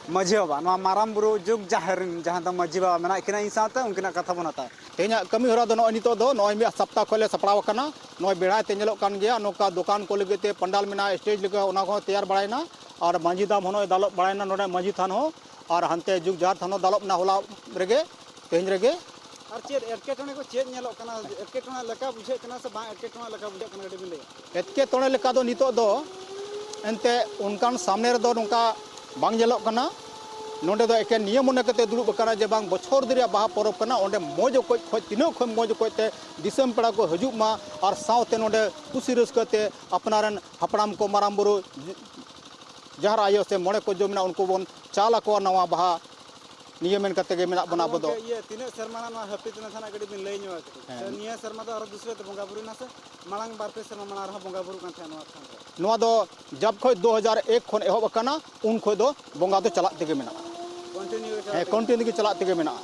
ᱢᱟᱹᱡᱷᱤ ᱵᱟᱵᱟ, ᱱᱚᱣᱟ ᱢᱟᱨᱟᱝ ᱵᱩᱨᱩ ᱡᱩᱜᱽ ᱡᱟᱦᱮᱨ ᱨᱮᱱ ᱡᱟᱦᱟᱸ ᱫᱚ ᱢᱟᱹᱡᱷᱤ ᱵᱟᱵᱟ ᱢᱮᱱᱟᱜ ᱠᱤᱱᱟ, ᱤᱧ ᱥᱟᱶᱛᱮ ᱩᱱᱠᱤᱱᱟᱜ ᱠᱟᱛᱷᱟ ᱵᱚᱱ ᱦᱟᱛᱟᱣᱟ᱾ ᱛᱮᱦᱮᱧᱟᱜ ᱠᱟᱹᱢᱤ ᱦᱚᱨᱟ ᱫᱚ ᱱᱚᱜᱼᱚᱭ ᱱᱤᱛᱚᱜ ᱫᱚ ᱱᱚᱜᱼᱚᱭ ᱢᱤᱫ ᱥᱟᱯᱛᱟ ᱠᱷᱚᱱ ᱞᱮ ᱥᱟᱯᱲᱟᱣ ᱟᱠᱟᱱᱟ᱾ ᱱᱚᱜᱼᱚᱭ ᱵᱮᱲᱦᱟᱭ ᱛᱮ ᱧᱮᱞᱚᱜ ᱠᱟᱱ ᱜᱮᱭᱟ, ᱱᱚᱝᱠᱟ ᱫᱚᱠᱟᱱ ᱠᱚ ᱞᱟᱹᱜᱤᱫ ᱛᱮ ᱯᱟᱱᱰᱟᱞ ᱢᱮᱱᱟᱜᱼᱟ, ᱥᱴᱮᱡᱽ ᱞᱮᱠᱟ, ᱚᱱᱟ ᱠᱚᱦᱚᱸ ᱛᱮᱭᱟᱨ ᱵᱟᱲᱟᱭᱮᱱᱟ᱾ ᱟᱨ ᱢᱟᱹᱡᱷᱤ ᱫᱟᱢ ᱦᱚᱸ ᱱᱚᱜᱼᱚᱭ ᱫᱟᱞᱚᱵ ᱵᱟᱲᱟᱭᱮᱱᱟ ᱱᱚᱰᱮ ᱢᱟᱹᱡᱷᱤ ᱛᱷᱟᱱ ᱦᱚᱸ, ᱟᱨ ᱦᱟᱱᱛᱮ ᱡᱩᱜᱽ ᱡᱟᱦᱮᱨ ᱛᱷᱟᱱ ᱦᱚᱸ ᱫᱟᱞᱚᱵ ᱮᱱᱟ ᱦᱚᱞᱟ ᱨᱮᱜᱮ, ᱛᱮᱦᱮᱧ ᱨᱮᱜᱮ᱾ ᱟᱨ ᱪᱮᱫ ᱮᱴᱠᱮᱴᱚᱬᱮ ᱠᱚ ᱪᱮᱫ ᱧᱮᱞᱚᱜ ᱠᱟᱱᱟ? ᱮᱴᱠᱮᱴᱚᱬᱮ ᱞᱮᱠᱟ ᱵᱩᱡᱷᱟᱹᱜ ᱠᱟᱱᱟ ᱥᱮ ᱵᱟᱝ ᱮᱴᱠᱮᱴᱚᱬᱮ ᱞᱮᱠᱟ ᱵᱩᱡᱷᱟᱹᱜ ᱠᱟᱱᱟ, ᱠᱟᱹᱴᱤᱡ ᱵᱤᱱ ᱞᱟᱹᱭᱟ? ᱮᱴᱠᱮᱴᱚᱬᱮ ᱞᱮᱠᱟ ᱫᱚ ᱱᱤᱛᱚᱜ ᱫᱚ ᱮᱱᱛᱮ ᱚᱱᱠᱟᱱ ᱥᱟᱢᱱᱮ ᱨᱮᱫᱚ ᱱᱚᱝᱠᱟ ᱵᱟᱝ ᱧᱮᱞᱚᱜ ᱠᱟᱱᱟ᱾ ᱱᱚᱰᱮ ᱫᱚ ᱮᱠᱮᱱ ᱱᱤᱭᱟᱹ ᱢᱚᱱᱮ ᱠᱟᱛᱮ ᱫᱩᱲᱩᱵ ᱟᱠᱟᱱᱟ ᱡᱮ ᱵᱟᱝ, ᱵᱚᱪᱷᱚᱨ ᱫᱤᱱ ᱨᱮᱭᱟᱜ ᱵᱟᱦᱟ ᱯᱚᱨᱚᱵᱽ ᱠᱟᱱᱟ, ᱚᱸᱰᱮ ᱢᱚᱡᱽ ᱚᱠᱚᱡ ᱠᱷᱚᱡ ᱛᱤᱱᱟᱹᱜ ᱠᱷᱚᱱ ᱢᱚᱡᱽ ᱚᱠᱚᱡ ᱛᱮ ᱫᱤᱥᱚᱢ ᱯᱮᱲᱟ ᱠᱚ ᱦᱤᱡᱩᱜ ᱢᱟ ᱟᱨ ᱥᱟᱶᱛᱮ ᱱᱚᱰᱮ ᱠᱩᱥᱤ ᱨᱟᱹᱥᱠᱟᱹ ᱛᱮ ᱟᱯᱱᱟᱨ ᱨᱮᱱ ᱦᱟᱯᱲᱟᱢ ᱠᱚ, ᱢᱟᱨᱟᱝ ᱵᱩᱨᱩ, ᱡᱟᱦᱮᱨ ᱟᱭᱳ ᱥᱮ ᱢᱚᱬᱮ ᱠᱚ ᱡᱚᱢ ᱢᱮᱱᱟᱜᱼᱟ, ᱩᱱᱠᱩ ᱵᱚᱱ ᱪᱟᱞ ᱟᱠᱚᱣᱟ ᱱᱟᱣᱟ ᱵᱟᱦᱟ᱾ ᱱᱤᱭᱟᱹ ᱢᱮᱱ ᱠᱟᱛᱮ ᱜᱮ ᱢᱮᱱᱟᱜ ᱵᱚᱱᱟ ᱟᱵᱚ ᱫᱚ᱾ ᱜᱚᱢᱠᱮ, ᱤᱭᱟᱹ, ᱛᱤᱱᱟᱹᱜ ᱥᱮᱨᱢᱟ ᱨᱮᱱᱟᱜ ᱱᱚᱣᱟ ᱦᱟᱹᱯᱤᱫ ᱮᱱᱟ ᱛᱟᱦᱮᱱᱟ, ᱠᱟᱹᱴᱤᱡ ᱵᱤᱱ ᱞᱟᱹᱭ ᱧᱚᱜᱼᱟ ᱠᱟᱹᱴᱤᱡ᱾ ᱦᱮᱸ᱾ ᱥᱮ ᱱᱤᱭᱟᱹ ᱥᱮᱨᱢᱟ ᱫᱚ ᱟᱨᱚ ᱫᱩᱥᱨᱟᱹ ᱛᱮ ᱵᱚᱸᱜᱟ ᱵᱩᱨᱩᱭᱮᱱᱟ ᱥᱮ ᱢᱟᱲᱟᱝ ᱵᱟᱨ ᱯᱮ ᱥᱮᱨᱢᱟ ᱢᱟᱲᱟᱝ ᱨᱮᱦᱚᱸ ᱵᱚᱸᱜᱟ ᱵᱩᱨᱩᱜ ᱠᱟᱱ ᱛᱟᱦᱮᱸᱫ ᱱᱚᱣᱟ ᱛᱷᱟᱱ ᱨᱮ? ᱱᱚᱣᱟ ᱫᱚ ᱡᱟᱵ ᱠᱷᱚᱡ ᱫᱩ ᱦᱟᱡᱟᱨ ᱮᱠ ᱠᱷᱚᱱ ᱮᱦᱚᱵ ᱟᱠᱟᱱᱟ, ᱩᱱ ᱠᱷᱚᱡ ᱫᱚ ᱵᱚᱸᱜᱟ ᱫᱚ ᱪᱟᱞᱟᱜ ᱛᱮᱜᱮ ᱢᱮᱱᱟᱜᱼᱟ᱾ ᱠᱚᱱᱴᱤᱱᱤᱭᱩ ᱜᱮ ᱪᱟᱞᱟᱜ ᱦᱮᱸ, ᱛᱮᱜᱮ ᱠᱚᱱᱴᱤᱱᱤᱭᱩ ᱜᱮ ᱪᱟᱞᱟᱜ ᱛᱮᱜᱮ ᱢᱮᱱᱟᱜᱼᱟ᱾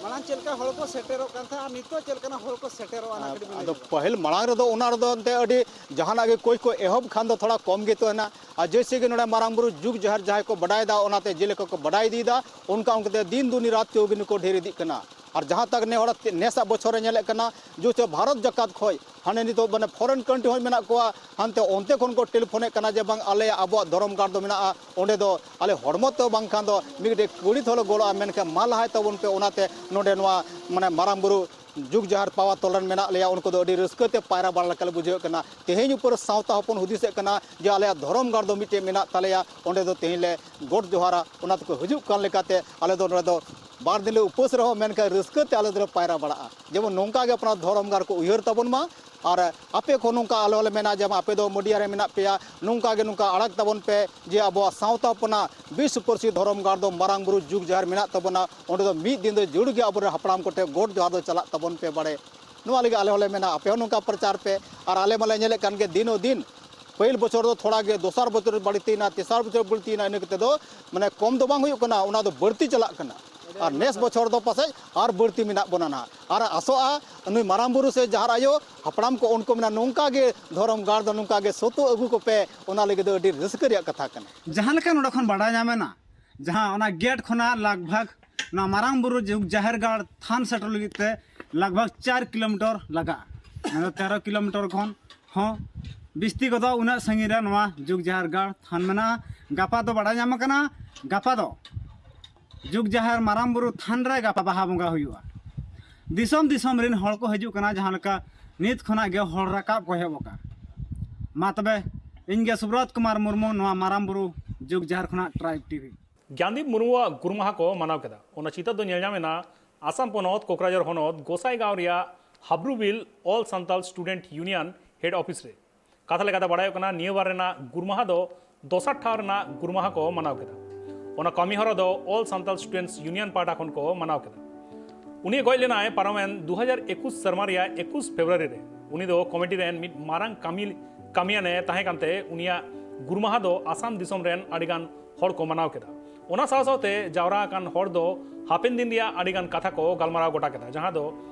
ᱢᱟᱲᱟᱝ ᱪᱮᱫ ᱞᱮᱠᱟ ᱦᱚᱲ ᱠᱚ ᱥᱮᱴᱮᱨᱚᱜ ᱠᱟᱱ ᱛᱟᱦᱮᱸᱫ ᱟᱨ ᱱᱤᱛᱚᱜ ᱪᱮᱫ ᱞᱮᱠᱟᱱᱟᱜ ᱦᱚᱲ ᱠᱚ ᱥᱮᱴᱮᱨᱚᱜᱼᱟ, ᱚᱱᱟ ᱟᱨ ᱠᱟᱹᱴᱤᱡ ᱵᱤᱱ ᱞᱟᱹᱭ ᱟᱫᱚ ᱧᱚᱜᱟ? ᱯᱟᱹᱦᱤᱞ ᱢᱟᱲᱟᱝ ᱨᱮᱫᱚ ᱚᱱᱟ ᱨᱮᱫᱚ ᱮᱱᱛᱮ ᱟᱹᱰᱤ ᱡᱟᱦᱟᱱᱟᱜ ᱜᱮ ᱠᱳᱪ ᱠᱚ ᱮᱦᱚᱵ ᱠᱷᱟᱱ ᱫᱚ ᱛᱷᱚᱲᱟ ᱠᱚᱢ ᱜᱮ ᱛᱟᱦᱮᱱᱟ᱾ ᱟᱨ ᱡᱮᱭᱥᱮ ᱜᱮ ᱱᱚᱰᱮ ᱢᱟᱨᱟᱝ ᱵᱩᱨᱩ ᱡᱩᱜᱽ ᱡᱟᱦᱮᱨ ᱡᱟᱦᱟᱸᱭ ᱠᱚ ᱵᱟᱰᱟᱭᱮᱫᱟ, ᱚᱱᱟᱛᱮ ᱡᱮᱞᱮᱠᱟ ᱠᱚ ᱵᱟᱰᱟᱭ ᱤᱫᱤᱭᱮᱫᱟ, ᱚᱱᱠᱟ ᱚᱱᱠᱟᱛᱮ ᱫᱤᱱ ᱫᱩᱱᱤ ᱨᱟᱛ ᱪᱚᱣᱜᱤᱱᱤ ᱠᱚ ᱰᱷᱮᱨ ᱤᱫᱤᱜ ᱠᱟᱱᱟ᱾ ᱟᱨ ᱡᱟᱦᱟᱸ ᱛᱟᱠ ᱱᱮ ᱦᱚᱲᱟᱜ ᱱᱮᱥᱟᱜ ᱵᱚᱪᱷᱚᱨ ᱨᱮ ᱧᱮᱞᱮᱫ ᱠᱟᱱᱟ, ᱡᱮ ᱪᱮ ᱵᱷᱟᱨᱚᱛ ᱡᱟᱠᱟᱛ ᱠᱷᱚᱱ ᱦᱟᱱᱮ ᱱᱤᱛᱚᱜ ᱢᱟᱱᱮ ᱯᱷᱚᱨᱮᱱ ᱠᱟᱱᱴᱨᱤ ᱦᱚᱸ ᱢᱮᱱᱟᱜ ᱠᱚᱣᱟ, ᱦᱟᱱᱛᱮ ᱚᱱᱛᱮ ᱠᱷᱚᱱ ᱠᱚ ᱴᱮᱞᱤᱯᱷᱳᱱᱮᱫ ᱠᱟᱱᱟ ᱡᱮ ᱵᱟᱝ ᱟᱞᱮᱭᱟᱜ ᱟᱵᱚᱣᱟᱜ ᱫᱷᱚᱨᱚᱢ ᱜᱟᱲ ᱫᱚ ᱢᱮᱱᱟᱜᱼᱟ, ᱚᱸᱰᱮ ᱫᱚ ᱟᱞᱮ ᱦᱚᱲᱢᱚ ᱛᱮ ᱵᱟᱝᱠᱷᱟᱱ ᱫᱚ ᱢᱤᱫᱴᱮᱡ ᱠᱩᱲᱤ ᱛᱷᱚᱞᱮ ᱜᱚᱲᱚᱜᱼᱟ, ᱢᱮᱱᱠᱷᱟᱱ ᱢᱟ ᱞᱟᱦᱟᱭ ᱛᱟᱵᱚᱱ ᱯᱮ, ᱚᱱᱟᱛᱮ ᱱᱚᱰᱮ ᱱᱚᱣᱟ ᱢᱟᱱᱮ ᱢᱟᱨᱟᱝ ᱵᱩᱨᱩ ᱡᱩᱜᱽ ᱡᱟᱦᱮᱨ ᱯᱟᱣᱟ ᱛᱚᱞ ᱨᱮᱱ ᱢᱮᱱᱟᱜ ᱞᱮᱭᱟ, ᱩᱱᱠᱩ ᱫᱚ ᱟᱹᱰᱤ ᱨᱟᱹᱥᱠᱟᱹ ᱛᱮ ᱯᱟᱭᱨᱟ ᱵᱟᱲᱟ ᱞᱮᱠᱟ ᱞᱮ ᱵᱩᱡᱷᱟᱹᱣᱮᱫ ᱠᱟᱱᱟ᱾ ᱛᱮᱦᱮᱧ ᱩᱯᱚᱨ ᱥᱟᱶᱛᱟ ᱦᱚᱯᱚᱱ ᱦᱩᱫᱤᱥᱮᱫ ᱠᱟᱱᱟ ᱡᱮ ᱟᱞᱮᱭᱟᱜ ᱫᱷᱚᱨᱚᱢ ᱜᱟᱲ ᱫᱚ ᱢᱤᱫᱴᱮᱡ ᱢᱮᱱᱟᱜ ᱛᱟᱞᱮᱭᱟ, ᱚᱸᱰᱮ ᱫᱚ ᱛᱮᱦᱮᱧ ᱞᱮ ᱜᱚᱰ ᱡᱚᱦᱟᱨᱟ, ᱚᱱᱟ ᱛᱮᱠᱚ ᱦᱤᱡᱩᱜ ᱠᱟᱱ ᱞᱮᱠᱟᱛᱮ ᱟᱞᱮ ᱫᱚ ᱱᱚᱰᱮ ᱫᱚ ᱵᱟᱨ ᱫᱤᱱ ᱞᱮ ᱩᱯᱟᱹᱥ ᱨᱮᱦᱚᱸ, ᱢᱮᱱᱠᱷᱟᱱ ᱨᱟᱹᱥᱠᱟᱹ ᱛᱮ ᱟᱞᱮ ᱫᱚᱞᱮ ᱯᱟᱭᱨᱟ ᱵᱟᱲᱟᱜᱼᱟ᱾ ᱡᱮᱢᱚᱱ ᱱᱚᱝᱠᱟ ᱜᱮ ᱟᱯᱱᱟᱨ ᱫᱷᱚᱨᱚᱢ ᱜᱟᱲ ᱠᱚ ᱩᱭᱦᱟᱹᱨ ᱛᱟᱵᱚᱱ ᱢᱟ᱾ ᱟᱨ ᱟᱯᱮ ᱠᱚ ᱱᱚᱝᱠᱟ ᱟᱞᱮ ᱦᱚᱸᱞᱮ ᱢᱮᱱᱟ ᱡᱮ ᱟᱯᱮ ᱫᱚ ᱢᱤᱰᱤᱭᱟ ᱨᱮ ᱢᱮᱱᱟᱜ ᱯᱮᱭᱟ, ᱱᱚᱝᱠᱟ ᱜᱮ ᱱᱚᱝᱠᱟ ᱟᱲᱟᱜ ᱛᱟᱵᱚᱱ ᱯᱮ ᱡᱮ ᱟᱵᱚᱣᱟᱜ ᱥᱟᱶᱛᱟ ᱦᱚᱯᱚᱱᱟᱜ ᱵᱤᱥᱥᱚ ᱯᱟᱹᱨᱥᱤ ᱫᱷᱚᱨᱚᱢ ᱜᱟᱲ ᱫᱚ ᱢᱟᱨᱟᱝ ᱵᱩᱨᱩ ᱡᱩᱜᱽ ᱡᱟᱦᱮᱨ ᱢᱮᱱᱟᱜ ᱛᱟᱵᱚᱱᱟ, ᱚᱸᱰᱮ ᱫᱚ ᱢᱤᱫ ᱫᱤᱱ ᱫᱚ ᱡᱟᱹᱨᱩᱲ ᱜᱮ ᱟᱵᱚᱨᱮᱱ ᱦᱟᱯᱲᱟᱢ ᱠᱚᱴᱷᱮᱱ ᱜᱚᱰ ᱡᱚᱦᱟᱨ ᱫᱚ ᱪᱟᱞᱟᱜ ᱛᱟᱵᱚᱱ ᱯᱮ ᱵᱟᱲᱮ᱾ ᱱᱚᱣᱟ ᱞᱟᱹᱜᱤᱫ ᱟᱞᱮ ᱦᱚᱸᱞᱮ ᱢᱮᱱᱟ ᱟᱯᱮ ᱦᱚᱸ ᱱᱚᱝᱠᱟ ᱯᱨᱚᱪᱟᱨ ᱯᱮ᱾ ᱟᱨ ᱟᱞᱮ ᱢᱟᱞᱮ ᱧᱮᱞᱮᱫ ᱠᱟᱱ ᱜᱮ ᱫᱤᱱ ᱚ ᱫᱤᱱ, ᱯᱟᱹᱦᱤᱞ ᱵᱚᱪᱷᱚᱨ ᱫᱚ ᱛᱷᱚᱲᱟ ᱜᱮ, ᱫᱚᱥᱟᱨ ᱵᱚᱪᱷᱚᱨ ᱵᱟᱹᱲᱛᱤᱭᱮᱱᱟ, ᱛᱮᱥᱟᱨ ᱵᱚᱪᱷᱚᱨ ᱵᱟᱹᱲᱛᱤᱭᱮᱱᱟ, ᱤᱱᱟᱹ ᱠᱟᱛᱮ ᱫᱚ ᱢᱟᱱᱮ ᱠᱚᱢ ᱫᱚ ᱵᱟᱝ ᱦᱩᱭᱩᱜ ᱠᱟᱱᱟ, ᱚᱱᱟ ᱫᱚ ᱵᱟᱹᱲᱛᱤ ᱪᱟᱞᱟᱜ ᱠᱟᱱᱟ᱾ ᱟᱨ ᱱᱮᱥ ᱵᱚᱪᱷᱚᱨ ᱫᱚ ᱯᱟᱥᱮᱡ ᱟᱨ ᱵᱟᱹᱲᱛᱤ ᱢᱮᱱᱟᱜ ᱵᱚᱱᱟ ᱱᱟᱦᱟᱜ᱾ ᱟᱨ ᱟᱥᱚᱜᱼᱟ ᱱᱩᱭ ᱢᱟᱨᱟᱝ ᱵᱩᱨᱩ ᱥᱮ ᱡᱟᱦᱮᱨ ᱟᱭᱳ ᱦᱟᱯᱲᱟᱢ ᱠᱚ ᱩᱱᱠᱩ ᱢᱮᱱᱟ ᱱᱚᱝᱠᱟ ᱜᱮ ᱫᱷᱚᱨᱚᱢ ᱜᱟᱲ ᱫᱚ ᱱᱚᱝᱠᱟ ᱜᱮ ᱥᱚᱛᱚ ᱟᱹᱜᱩ ᱠᱚᱯᱮ, ᱚᱱᱟ ᱞᱟᱹᱜᱤᱫ ᱫᱚ ᱟᱹᱰᱤ ᱨᱟᱹᱥᱠᱟᱹ ᱨᱮᱭᱟᱜ ᱠᱟᱛᱷᱟ ᱠᱟᱱᱟ᱾ ᱡᱟᱦᱟᱸ ᱞᱮᱠᱟ ᱱᱚᱰᱮ ᱠᱷᱚᱱ ᱵᱟᱰᱟᱭ ᱧᱟᱢᱮᱱᱟ, ᱡᱟᱦᱟᱸ ᱚᱱᱟ ᱜᱮᱴ ᱠᱷᱚᱱᱟᱜ ᱞᱟᱜᱽ ᱵᱷᱟᱜᱽ ᱱᱚᱣᱟ ᱢᱟᱨᱟᱝ ᱵᱩᱨᱩ ᱡᱩᱜᱽ ᱡᱟᱦᱮᱨ ᱜᱟᱲ ᱛᱷᱟᱱ ᱥᱮᱴᱮᱨ ᱞᱟᱹᱜᱤᱫ ᱛᱮ ᱞᱟᱜᱽ ᱵᱷᱟᱜᱽ ᱪᱟᱨ ᱠᱤᱞᱳᱢᱤᱴᱟᱨ ᱞᱟᱜᱟᱜᱼᱟ᱾ ᱢᱮᱱᱫᱚ ᱛᱮᱨᱚ ᱠᱤᱞᱳᱢᱤᱴᱟᱨ ᱠᱷᱚᱱ ᱦᱚᱸ ᱵᱤᱥᱛᱤ ᱠᱚᱫᱚ ᱩᱱᱟᱹᱜ ᱥᱟᱺᱜᱤᱧ ᱨᱮ ᱱᱚᱣᱟ ᱡᱩᱜᱽ ᱡᱟᱦᱮᱨ ᱜᱟᱲ ᱛᱷᱟᱱ ᱢᱮᱱᱟᱜᱼᱟ᱾ ᱜᱟᱯᱟ ᱫᱚ ᱵᱟᱰᱟᱭ ᱧᱟᱢ ᱟᱠᱟᱱᱟ, ᱜᱟᱯᱟ ᱫᱚ ᱡᱩᱜᱽ ᱡᱟᱦᱮᱨ ᱢᱟᱨᱟᱝ ᱵᱩᱨᱩ ᱛᱷᱟᱱ ᱨᱮ ᱜᱟᱯᱟ ᱵᱟᱦᱟ ᱵᱚᱸᱜᱟ ᱦᱩᱭᱩᱜᱼᱟ᱾ ᱫᱤᱥᱚᱢ ᱫᱤᱥᱚᱢ ᱨᱮᱱ ᱦᱚᱲ ᱠᱚ ᱦᱤᱡᱩᱜ ᱠᱟᱱᱟ, ᱡᱟᱦᱟᱸ ᱞᱮᱠᱟ ᱱᱤᱛ ᱠᱷᱚᱱᱟᱜ ᱜᱮ ᱦᱚᱲ ᱨᱟᱠᱟᱵ ᱠᱚ ᱮᱦᱚᱵ ᱟᱠᱟᱫᱼᱟ᱾ ᱢᱟ ᱛᱚᱵᱮ, ᱤᱧ ᱜᱮ ᱥᱩᱵᱨᱚᱛ ᱠᱩᱢᱟᱨ ᱢᱩᱨᱢᱩ, ᱱᱚᱣᱟ ᱢᱟᱨᱟᱝ ᱵᱩᱨᱩ ᱡᱩᱜᱽ ᱡᱟᱦᱮᱨ ᱠᱷᱚᱱᱟᱜ ᱴᱨᱟᱭᱤᱵᱽ ᱴᱤᱵᱷᱤ᱾ ᱜᱟᱱᱫᱤᱯ ᱢᱩᱨᱢᱩᱣᱟᱜ ᱜᱩᱨᱢᱟᱦᱟ ᱠᱚ ᱢᱟᱱᱟᱣ ᱠᱮᱫᱟ᱾ ᱚᱱᱟ ᱪᱤᱛᱟᱹᱨ ᱫᱚ ᱧᱮᱞ ᱧᱟᱢ ᱮᱱᱟ ᱟᱥᱟᱢ ᱯᱚᱱᱚᱛ ᱠᱳᱠᱨᱟᱡᱷᱚᱨ ᱦᱚᱱᱚᱛ ᱜᱚᱥᱟᱭᱜᱟᱸᱣ ᱨᱮᱭᱟᱜ Habrubil all Santal student union head office ᱨᱮ᱾ ᱠᱟᱛᱷᱟ ᱞᱮᱠᱟᱛᱮ ᱵᱟᱲᱟᱭᱚᱜ ᱠᱟᱱᱟ, ᱱᱤᱭᱟᱹ ᱵᱟᱨ ᱨᱮᱱᱟᱜ ᱜᱩᱨᱢᱟᱦᱟ ᱫᱚ ᱫᱚᱥᱟᱨ ᱴᱷᱟᱶ ᱨᱮᱱᱟᱜ ᱜᱩᱨᱢᱟᱦᱟ ᱠᱚ ᱢᱟᱱᱟᱣ ᱠᱮᱫᱟ᱾ ᱚᱱᱟ ᱠᱟᱹᱢᱤ ᱦᱚᱨᱟ ᱫᱚ ᱚᱞ ᱥᱟᱱᱛᱟᱞ ᱥᱴᱩᱰᱮᱱᱴᱥ ᱭᱩᱱᱤᱭᱚᱱ ᱯᱟᱦᱴᱟ ᱠᱷᱚᱱ ᱠᱚ ᱢᱟᱱᱟᱣ ᱠᱮᱫᱟ᱾ ᱩᱱᱤ ᱜᱚᱡ ᱞᱮᱱᱟᱭ ᱯᱟᱨᱚᱢᱮᱱ ᱫᱩ ᱦᱟᱡᱟᱨ ᱮᱠᱩᱥ ᱥᱮᱨᱢᱟ ᱨᱮᱭᱟᱜ ᱮᱠᱩᱥ ᱯᱷᱮᱵᱽᱨᱩᱣᱟᱨᱤ ᱨᱮ᱾ ᱩᱱᱤ ᱫᱚ ᱠᱚᱢᱤᱴᱤ ᱨᱮᱱ ᱢᱤᱫ ᱢᱟᱨᱟᱝ ᱠᱟᱹᱢᱤ, ᱠᱟᱹᱢᱤᱭᱟᱱᱮ ᱛᱟᱦᱮᱸ ᱠᱟᱱᱛᱮ ᱩᱱᱤᱭᱟᱜ ᱜᱩᱨᱢᱟᱦᱟ ᱫᱚ ᱟᱥᱟᱢ ᱫᱤᱥᱚᱢ ᱨᱮᱱ ᱟᱹᱰᱤᱜᱟᱱ ᱦᱚᱲ ᱠᱚ ᱢᱟᱱᱟᱣ ᱠᱮᱫᱟ᱾ ᱚᱱᱟ ᱥᱟᱶ ᱥᱟᱶᱛᱮ ᱡᱟᱣᱨᱟ ᱟᱠᱟᱱ ᱦᱚᱲ ᱫᱚ ᱦᱟᱯᱮᱱ ᱫᱤᱱ ᱨᱮᱭᱟᱜ ᱟᱹᱰᱤᱜᱟᱱ ᱠᱟᱛᱷᱟ ᱠᱚ ᱜᱟᱞᱢᱟᱨᱟᱣ ᱜᱚᱴᱟ ᱠᱮᱫᱟ, ᱡᱟᱦᱟᱸ ᱫᱚ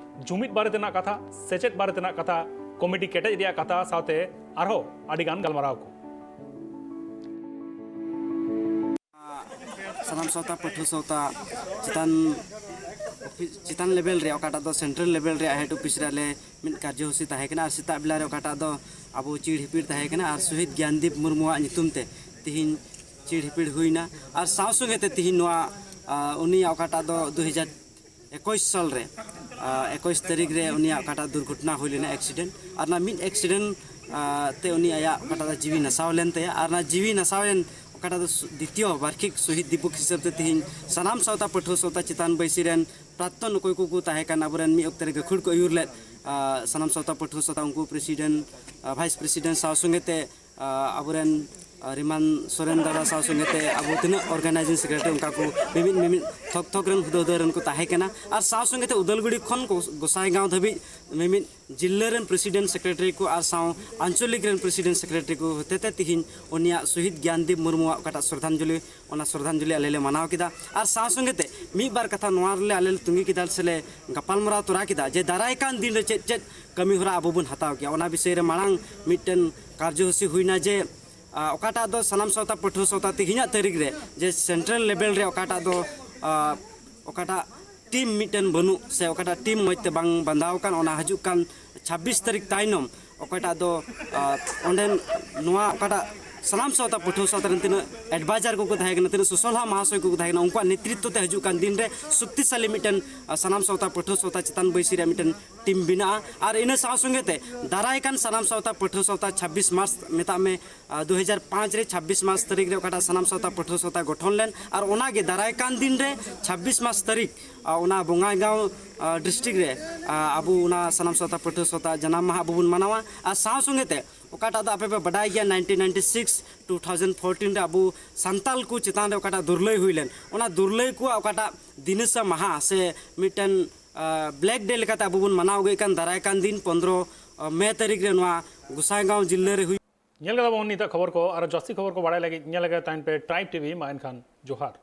ᱡᱩᱢᱤᱫ ᱵᱟᱨᱮ ᱛᱮᱱᱟᱜ ᱠᱟᱛᱷᱟ, ᱥᱮᱪᱮᱫ ᱵᱟᱨᱮ ᱛᱮᱱᱟᱜ ᱠᱟᱛᱷᱟ, ᱠᱚᱢᱤᱴᱤ ᱠᱮᱴᱮᱡ ᱨᱮᱭᱟᱜ ᱠᱟᱛᱷᱟ ᱥᱟᱶᱛᱮ ᱟᱨᱦᱚᱸ ᱟᱹᱰᱤᱜᱟᱱ ᱜᱟᱞᱢᱟᱨᱟᱣ ᱠᱚ᱾ ᱥᱟᱱᱟᱢ ᱥᱟᱶᱛᱟ, ᱯᱟᱹᱴᱷᱩᱣᱟᱹ ᱥᱟᱶᱛᱟ ᱪᱮᱛᱟᱱ ᱪᱮᱛᱟᱱ ᱞᱮᱵᱮᱞ ᱨᱮ, ᱚᱠᱟᱴᱟᱜ ᱫᱚ ᱥᱮᱱᱴᱨᱟᱞ ᱞᱮᱵᱮᱞ ᱨᱮ ᱦᱮᱰ ᱚᱯᱷᱤᱥ ᱨᱮ ᱟᱞᱮ ᱢᱤᱫ ᱠᱟᱨᱡᱚᱥᱩᱪᱤ ᱛᱟᱦᱮᱸ ᱠᱟᱱᱟ, ᱟᱨ ᱥᱮᱛᱟᱜ ᱵᱮᱞᱟ ᱨᱮ ᱚᱠᱟᱴᱟᱜ ᱫᱚ ᱟᱵᱚ ᱪᱤᱲ ᱦᱤᱯᱤᱲ ᱛᱟᱦᱮᱸ ᱠᱟᱱᱟ, ᱟᱨ ᱥᱚᱦᱤᱫ ᱜᱮᱭᱟᱱᱫᱤᱯ ᱢᱩᱨᱢᱩᱣᱟᱜ ᱧᱩᱛᱩᱢ ᱛᱮ ᱛᱤᱦᱤᱧ ᱪᱤᱲ ᱦᱤᱯᱤᱲ ᱦᱩᱭᱱᱟ᱾ ᱟᱨ ᱥᱟᱶ ᱥᱚᱸᱜᱮ ᱛᱮ ᱛᱤᱦᱤᱧ ᱱᱚᱣᱟ, ᱟ, ᱩᱱᱤᱭᱟᱜ ᱚᱠᱟᱴᱟᱜ ᱫᱚ ᱫᱩ ᱦᱟᱡᱟᱨ ᱮᱠᱩᱥ ᱥᱟᱞ ᱨᱮ, ᱟ, ᱮᱠᱩᱥ ᱛᱟᱹᱨᱤᱠᱷ ᱨᱮ ᱩᱱᱤᱭᱟᱜ ᱚᱠᱟᱴᱟᱜ ᱫᱩᱨᱜᱷᱚᱴᱚᱱᱟ ᱦᱩᱭ ᱞᱮᱱᱟ, ᱮᱠᱥᱤᱰᱮᱱᱴ, ᱟᱨ ᱚᱱᱟ ᱢᱤᱫ ᱮᱠᱥᱤᱰᱮᱱᱴ, ᱟ, ᱛᱮ ᱩᱱᱤ ᱟᱭᱟᱜ ᱚᱠᱟᱴᱟᱜ ᱫᱚ ᱡᱤᱣᱤ ᱱᱟᱥᱟᱣ ᱞᱮᱱ ᱛᱟᱭᱟ, ᱟᱨ ᱚᱱᱟ ᱡᱤᱣᱤ ᱱᱟᱥᱟᱣᱮᱱ ᱚᱠᱟᱴᱟᱜ ᱫᱚ ᱥᱩ-, ᱫᱤᱛᱤᱭᱚ ᱵᱟᱨᱠᱷᱤᱠ ᱥᱚᱦᱤᱫ ᱫᱤᱵᱚᱥ ᱦᱤᱥᱟᱹᱵ ᱛᱮ ᱛᱤᱦᱤᱧ ᱥᱟᱱᱟᱢ ᱥᱟᱶᱛᱟ ᱯᱟᱹᱴᱷᱩᱣᱟᱹ ᱥᱟᱶᱛᱟ ᱪᱮᱛᱟᱱ ᱵᱟᱹᱭᱥᱤ ᱨᱮᱱ ᱯᱨᱟᱠᱛᱚᱱ ᱚᱠᱚᱭ ᱠᱚᱠᱚ ᱛᱟᱦᱮᱸ ᱠᱟᱱ ᱟᱵᱚᱨᱮᱱ ᱢᱤᱫ ᱚᱠᱛᱮ ᱨᱮ ᱜᱟᱹᱠᱷᱩᱲ ᱠᱚ ᱟᱹᱭᱩᱨ ᱞᱮᱫ, ᱟ, ᱥᱟᱱᱟᱢ ᱥᱟᱶᱛᱟ ᱯᱟᱹᱴᱷᱩᱣᱟᱹ ᱥᱟᱶᱛᱟ ᱩᱱᱠᱩ ᱯᱨᱮᱥᱤᱰᱮᱱᱴ, ᱟ, ᱵᱷᱟᱭᱤᱥ ᱯᱨᱮᱥᱤᱰᱮᱱᱴ ᱥᱟᱶ ᱥᱚᱸᱜᱮ ᱛᱮ, ᱟ, ᱟᱵᱚᱨᱮᱱ, ᱟ, ᱨᱤᱢᱟᱱ ᱥᱚᱨᱮᱱ ᱫᱟᱫᱟ ᱥᱟᱶ ᱥᱚᱸᱜᱮ ᱛᱮ ᱟᱵᱚ ᱛᱤᱱᱟᱹᱜ ᱚᱨᱜᱟᱱᱟᱭᱡᱤᱝ ᱥᱮᱠᱨᱮᱴᱟᱨᱤ ᱚᱱᱠᱟ ᱠᱚ ᱢᱤᱢᱤᱫ ᱢᱤᱢᱤᱫ ᱛᱷᱚᱠ ᱛᱷᱚᱠ ᱨᱮᱱ ᱦᱩᱫᱟᱹ ᱦᱩᱫᱟᱹ ᱨᱮᱱ ᱠᱚ ᱛᱟᱦᱮᱸ ᱠᱟᱱᱟ᱾ ᱟᱨ ᱥᱟᱶ ᱥᱚᱸᱜᱮ ᱛᱮ ᱩᱫᱟᱞᱜᱩᱲᱤ ᱠᱷᱚᱱ ᱜᱚ-, ᱜᱚᱸᱥᱟᱭᱜᱟᱸᱣ ᱫᱷᱟᱹᱵᱤᱡ ᱢᱤᱢᱤᱫ ᱡᱤᱞᱟᱹ ᱨᱮᱱ ᱯᱨᱮᱥᱤᱰᱮᱱᱴ ᱥᱮᱠᱨᱮᱴᱟᱨᱤ ᱠᱚ ᱟᱨ ᱥᱟᱶ ᱟᱧᱪᱚᱞᱤᱠ ᱨᱮᱱ ᱯᱨᱮᱥᱤᱰᱮᱱᱴ ᱥᱮᱠᱨᱮᱴᱟᱨᱤ ᱠᱚ ᱦᱚᱛᱮᱛᱮ ᱛᱤᱦᱤᱧ ᱩᱱᱤᱭᱟᱜ ᱥᱚᱦᱤᱫ ᱜᱮᱭᱟᱱᱫᱤᱯ ᱢᱩᱨᱢᱩᱣᱟᱜ ᱚᱠᱟᱴᱟᱜ ᱥᱨᱚᱫᱷᱟᱧᱡᱚᱞᱤ, ᱚᱱᱟ ᱥᱨᱚᱫᱷᱟᱧᱡᱚᱞᱤ ᱟᱞᱮ ᱞᱮ ᱢᱟᱱᱟᱣ ᱠᱮᱫᱟ᱾ ᱟᱨ ᱥᱟᱶ ᱥᱚᱸᱜᱮ ᱛᱮ ᱢᱤᱫ ᱵᱟᱨ ᱠᱟᱛᱷᱟ ᱱᱚᱣᱟ ᱨᱮᱞᱮ ᱟᱞᱮ ᱞᱮ ᱛᱩᱸᱜᱤ ᱠᱮᱫᱟ ᱥᱮ ᱞᱮ ᱜᱟᱯᱟᱞᱢᱟᱨᱟᱣ ᱛᱚᱨᱟ ᱠᱮᱫᱟ ᱡᱮ ᱫᱟᱨᱟᱭ ᱠᱟᱱ ᱫᱤᱱ ᱨᱮ ᱪᱮᱫ ᱪᱮᱫ ᱠᱟᱹᱢᱤ ᱦᱚᱨᱟ ᱟᱵᱚ ᱵᱚᱱ ᱦᱟᱛᱟᱣ ᱠᱮᱭᱟ᱾ ᱚᱱᱟ ᱵᱤᱥᱚᱭ ᱨᱮ ᱢᱟᱲᱟᱝ ᱢᱤᱫᱴᱮᱱ ᱠᱟᱨᱡᱚᱥᱩᱪᱤ ᱦᱩᱭᱱᱟ ᱡᱮ, ᱟ, ᱚᱠᱟᱴᱟᱜ ᱫᱚ ᱥᱟᱱᱟᱢ ᱥᱟᱶᱛᱟ ᱯᱟᱹᱴᱷᱩᱣᱟᱹ ᱥᱟᱶᱛᱟ ᱛᱮᱦᱮᱧᱟᱜ ᱛᱟᱹᱨᱤᱠᱷ ᱨᱮ ᱡᱮ ᱥᱮᱱᱴᱨᱟᱞ ᱞᱮᱵᱮᱞ ᱨᱮ ᱚᱠᱟᱴᱟᱜ ᱫᱚ, ᱟ, ᱚᱠᱟᱴᱟᱜ ᱴᱤᱢ ᱢᱤᱫᱴᱮᱱ ᱵᱟᱹᱱᱩᱜ ᱥᱮ ᱚᱠᱟᱴᱟᱜ ᱴᱤᱢ ᱢᱚᱡᱽ ᱛᱮ ᱵᱟᱝ ᱵᱟᱸᱫᱟᱣ ᱟᱠᱟᱱ, ᱚᱱᱟ ᱦᱤᱡᱩᱜ ᱠᱟᱱ ᱪᱷᱟᱵᱵᱤᱥ ᱛᱟᱹᱨᱤᱠᱷ ᱛᱟᱭᱱᱚᱢ ᱚᱠᱟᱴᱟᱜ ᱫᱚ, ᱟ, ᱚᱸᱰᱮᱱ ᱱᱚᱣᱟ ᱚᱠᱟᱴᱟᱜ ᱥᱟᱱᱟᱢ ᱥᱟᱶᱛᱟ ᱯᱟᱹᱴᱷᱩᱣᱟᱹ ᱥᱟᱶᱛᱟ ᱨᱮᱱ ᱛᱤᱱᱟᱹᱜ ᱮᱰᱵᱟᱭᱡᱟᱨ ᱠᱚᱠᱚ ᱛᱟᱦᱮᱸ ᱠᱟᱱᱟ, ᱛᱤᱱᱟᱹᱜ ᱥᱚᱥᱚᱞᱦᱟ ᱢᱟᱦᱟᱥᱚᱭ ᱠᱚᱠᱚ ᱛᱟᱦᱮᱸ ᱠᱟᱱᱟ, ᱩᱱᱠᱩᱣᱟᱜ ᱱᱮᱛᱨᱤᱛᱛᱚ ᱛᱮ ᱦᱤᱡᱩᱜ ᱠᱟᱱ ᱫᱤᱱ ᱨᱮ ᱥᱚᱠᱛᱤᱥᱟᱞᱤ ᱢᱤᱫᱴᱮᱱ, ᱟ, ᱥᱟᱱᱟᱢ ᱥᱟᱶᱛᱟ ᱯᱟᱹᱴᱷᱩᱣᱟᱹ ᱥᱟᱶᱛᱟ ᱪᱮᱛᱟᱱ ᱵᱟᱹᱭᱥᱤ ᱨᱮᱭᱟᱜ ᱢᱤᱫᱴᱮᱱ ᱴᱤᱢ ᱵᱮᱱᱟᱜᱼᱟ᱾ ᱟᱨ ᱤᱱᱟᱹ ᱥᱟᱶ ᱥᱚᱸᱜᱮ ᱛᱮ ᱫᱟᱨᱟᱭ ᱠᱟᱱ ᱥᱟᱱᱟᱢ ᱥᱟᱶᱛᱟ ᱯᱟᱹᱴᱷᱩᱣᱟᱹ ᱥᱟᱶᱛᱟ ᱪᱷᱟᱵᱵᱤᱥ ᱢᱟᱨᱪ, ᱢᱮᱛᱟᱜ ᱢᱮ, ᱟ, ᱫᱩ ᱦᱟᱡᱟᱨ ᱯᱟᱸᱪ ᱨᱮ ᱪᱷᱟᱵᱵᱤᱥ ᱢᱟᱨᱪ ᱛᱟᱹᱨᱤᱠᱷ ᱨᱮ ᱚᱠᱟᱴᱟᱜ ᱥᱟᱱᱟᱢ ᱥᱟᱶᱛᱟ ᱯᱟᱹᱴᱷᱩᱣᱟᱹ ᱥᱟᱶᱛᱟ ᱜᱚᱴᱷᱚᱱ ᱞᱮᱱ, ᱟᱨ ᱚᱱᱟᱜᱮ ᱫᱟᱨᱟᱭ ᱠᱟᱱ ᱫᱤᱱ ᱨᱮ ᱪᱷᱟᱵᱵᱤᱥ ᱢᱟᱨᱪ ᱛᱟᱹᱨᱤᱠᱷ, ᱟ, ᱚᱱᱟ ᱵᱚᱸᱜᱟᱭᱜᱟᱸᱣ, ᱟ, ᱰᱤᱥᱴᱨᱤᱠᱴ ᱨᱮ, ᱟ, ᱟᱵᱚ ᱚᱱᱟ ᱥᱟᱱᱟᱢ ᱥᱟᱶᱛᱟ ᱯᱟᱹᱴᱷᱩᱣᱟᱹ ᱥᱟᱶᱛᱟ ᱡᱟᱱᱟᱢ ᱢᱟᱦᱟ ᱟᱵᱚ ᱵᱚᱱ ᱢᱟᱱᱟᱣᱟ᱾ ᱟᱨ ᱥᱟᱶ ᱥᱚᱸᱜᱮ ᱛᱮ ᱚᱠᱟᱴᱟᱜ ᱫᱚ ᱟᱯᱮ ᱯᱮ ᱵᱟᱰᱟᱭ ᱜᱮᱭᱟ, nineteen ninety six two thousand fourteen ᱨᱮ ᱟᱵᱚ ᱥᱟᱱᱛᱟᱞ ᱠᱚ ᱪᱮᱛᱟᱱ ᱨᱮ ᱚᱠᱟᱴᱟᱜ ᱫᱩᱨᱞᱟᱹᱭ ᱦᱩᱭ ᱞᱮᱱ, ᱚᱱᱟ ᱫᱩᱨᱞᱟᱹᱭ ᱠᱚᱣᱟᱜ ᱚᱠᱟᱴᱟᱜ ᱫᱤᱱᱟᱹᱥᱟ ᱢᱟᱦᱟ ᱥᱮ ᱢᱤᱫᱴᱮᱱ, ᱟ, ᱵᱞᱮᱠ ᱰᱮ ᱞᱮᱠᱟᱛᱮ ᱟᱵᱚ ᱵᱚᱱ ᱢᱟᱱᱟᱣ ᱟᱹᱜᱩᱭᱮᱫ ᱠᱟᱱ ᱫᱟᱨᱟᱭ ᱠᱟᱱ ᱫᱤᱱ ᱯᱚᱱᱫᱽᱨᱚ ᱢᱮ ᱛᱟᱹᱨᱤᱠᱷ ᱨᱮ ᱱᱚᱣᱟ ᱜᱚᱸᱥᱟᱭᱜᱟᱸᱣ ᱡᱤᱞᱟᱹ ᱨᱮ ᱦᱩᱭᱩᱜ᱾ ᱧᱮᱞ ᱠᱟᱫᱟ ᱵᱚᱱ ᱱᱤᱛᱟᱜ ᱠᱷᱚᱵᱚᱨ ᱠᱚ, ᱟᱨᱚ ᱡᱟᱹᱥᱛᱤ ᱠᱷᱚᱵᱚᱨ ᱠᱚ ᱵᱟᱲᱟᱭ ᱞᱟᱹᱜᱤᱫ ᱧᱮᱞ ᱟᱠᱟᱫ ᱛᱟᱦᱮᱱ ᱯᱮ ᱴᱨᱟᱭᱤᱵᱽ ᱴᱤᱵᱷᱤ᱾ ᱢᱟ ᱮᱱᱠᱷᱟᱱ ᱡᱚᱦᱟᱨ᱾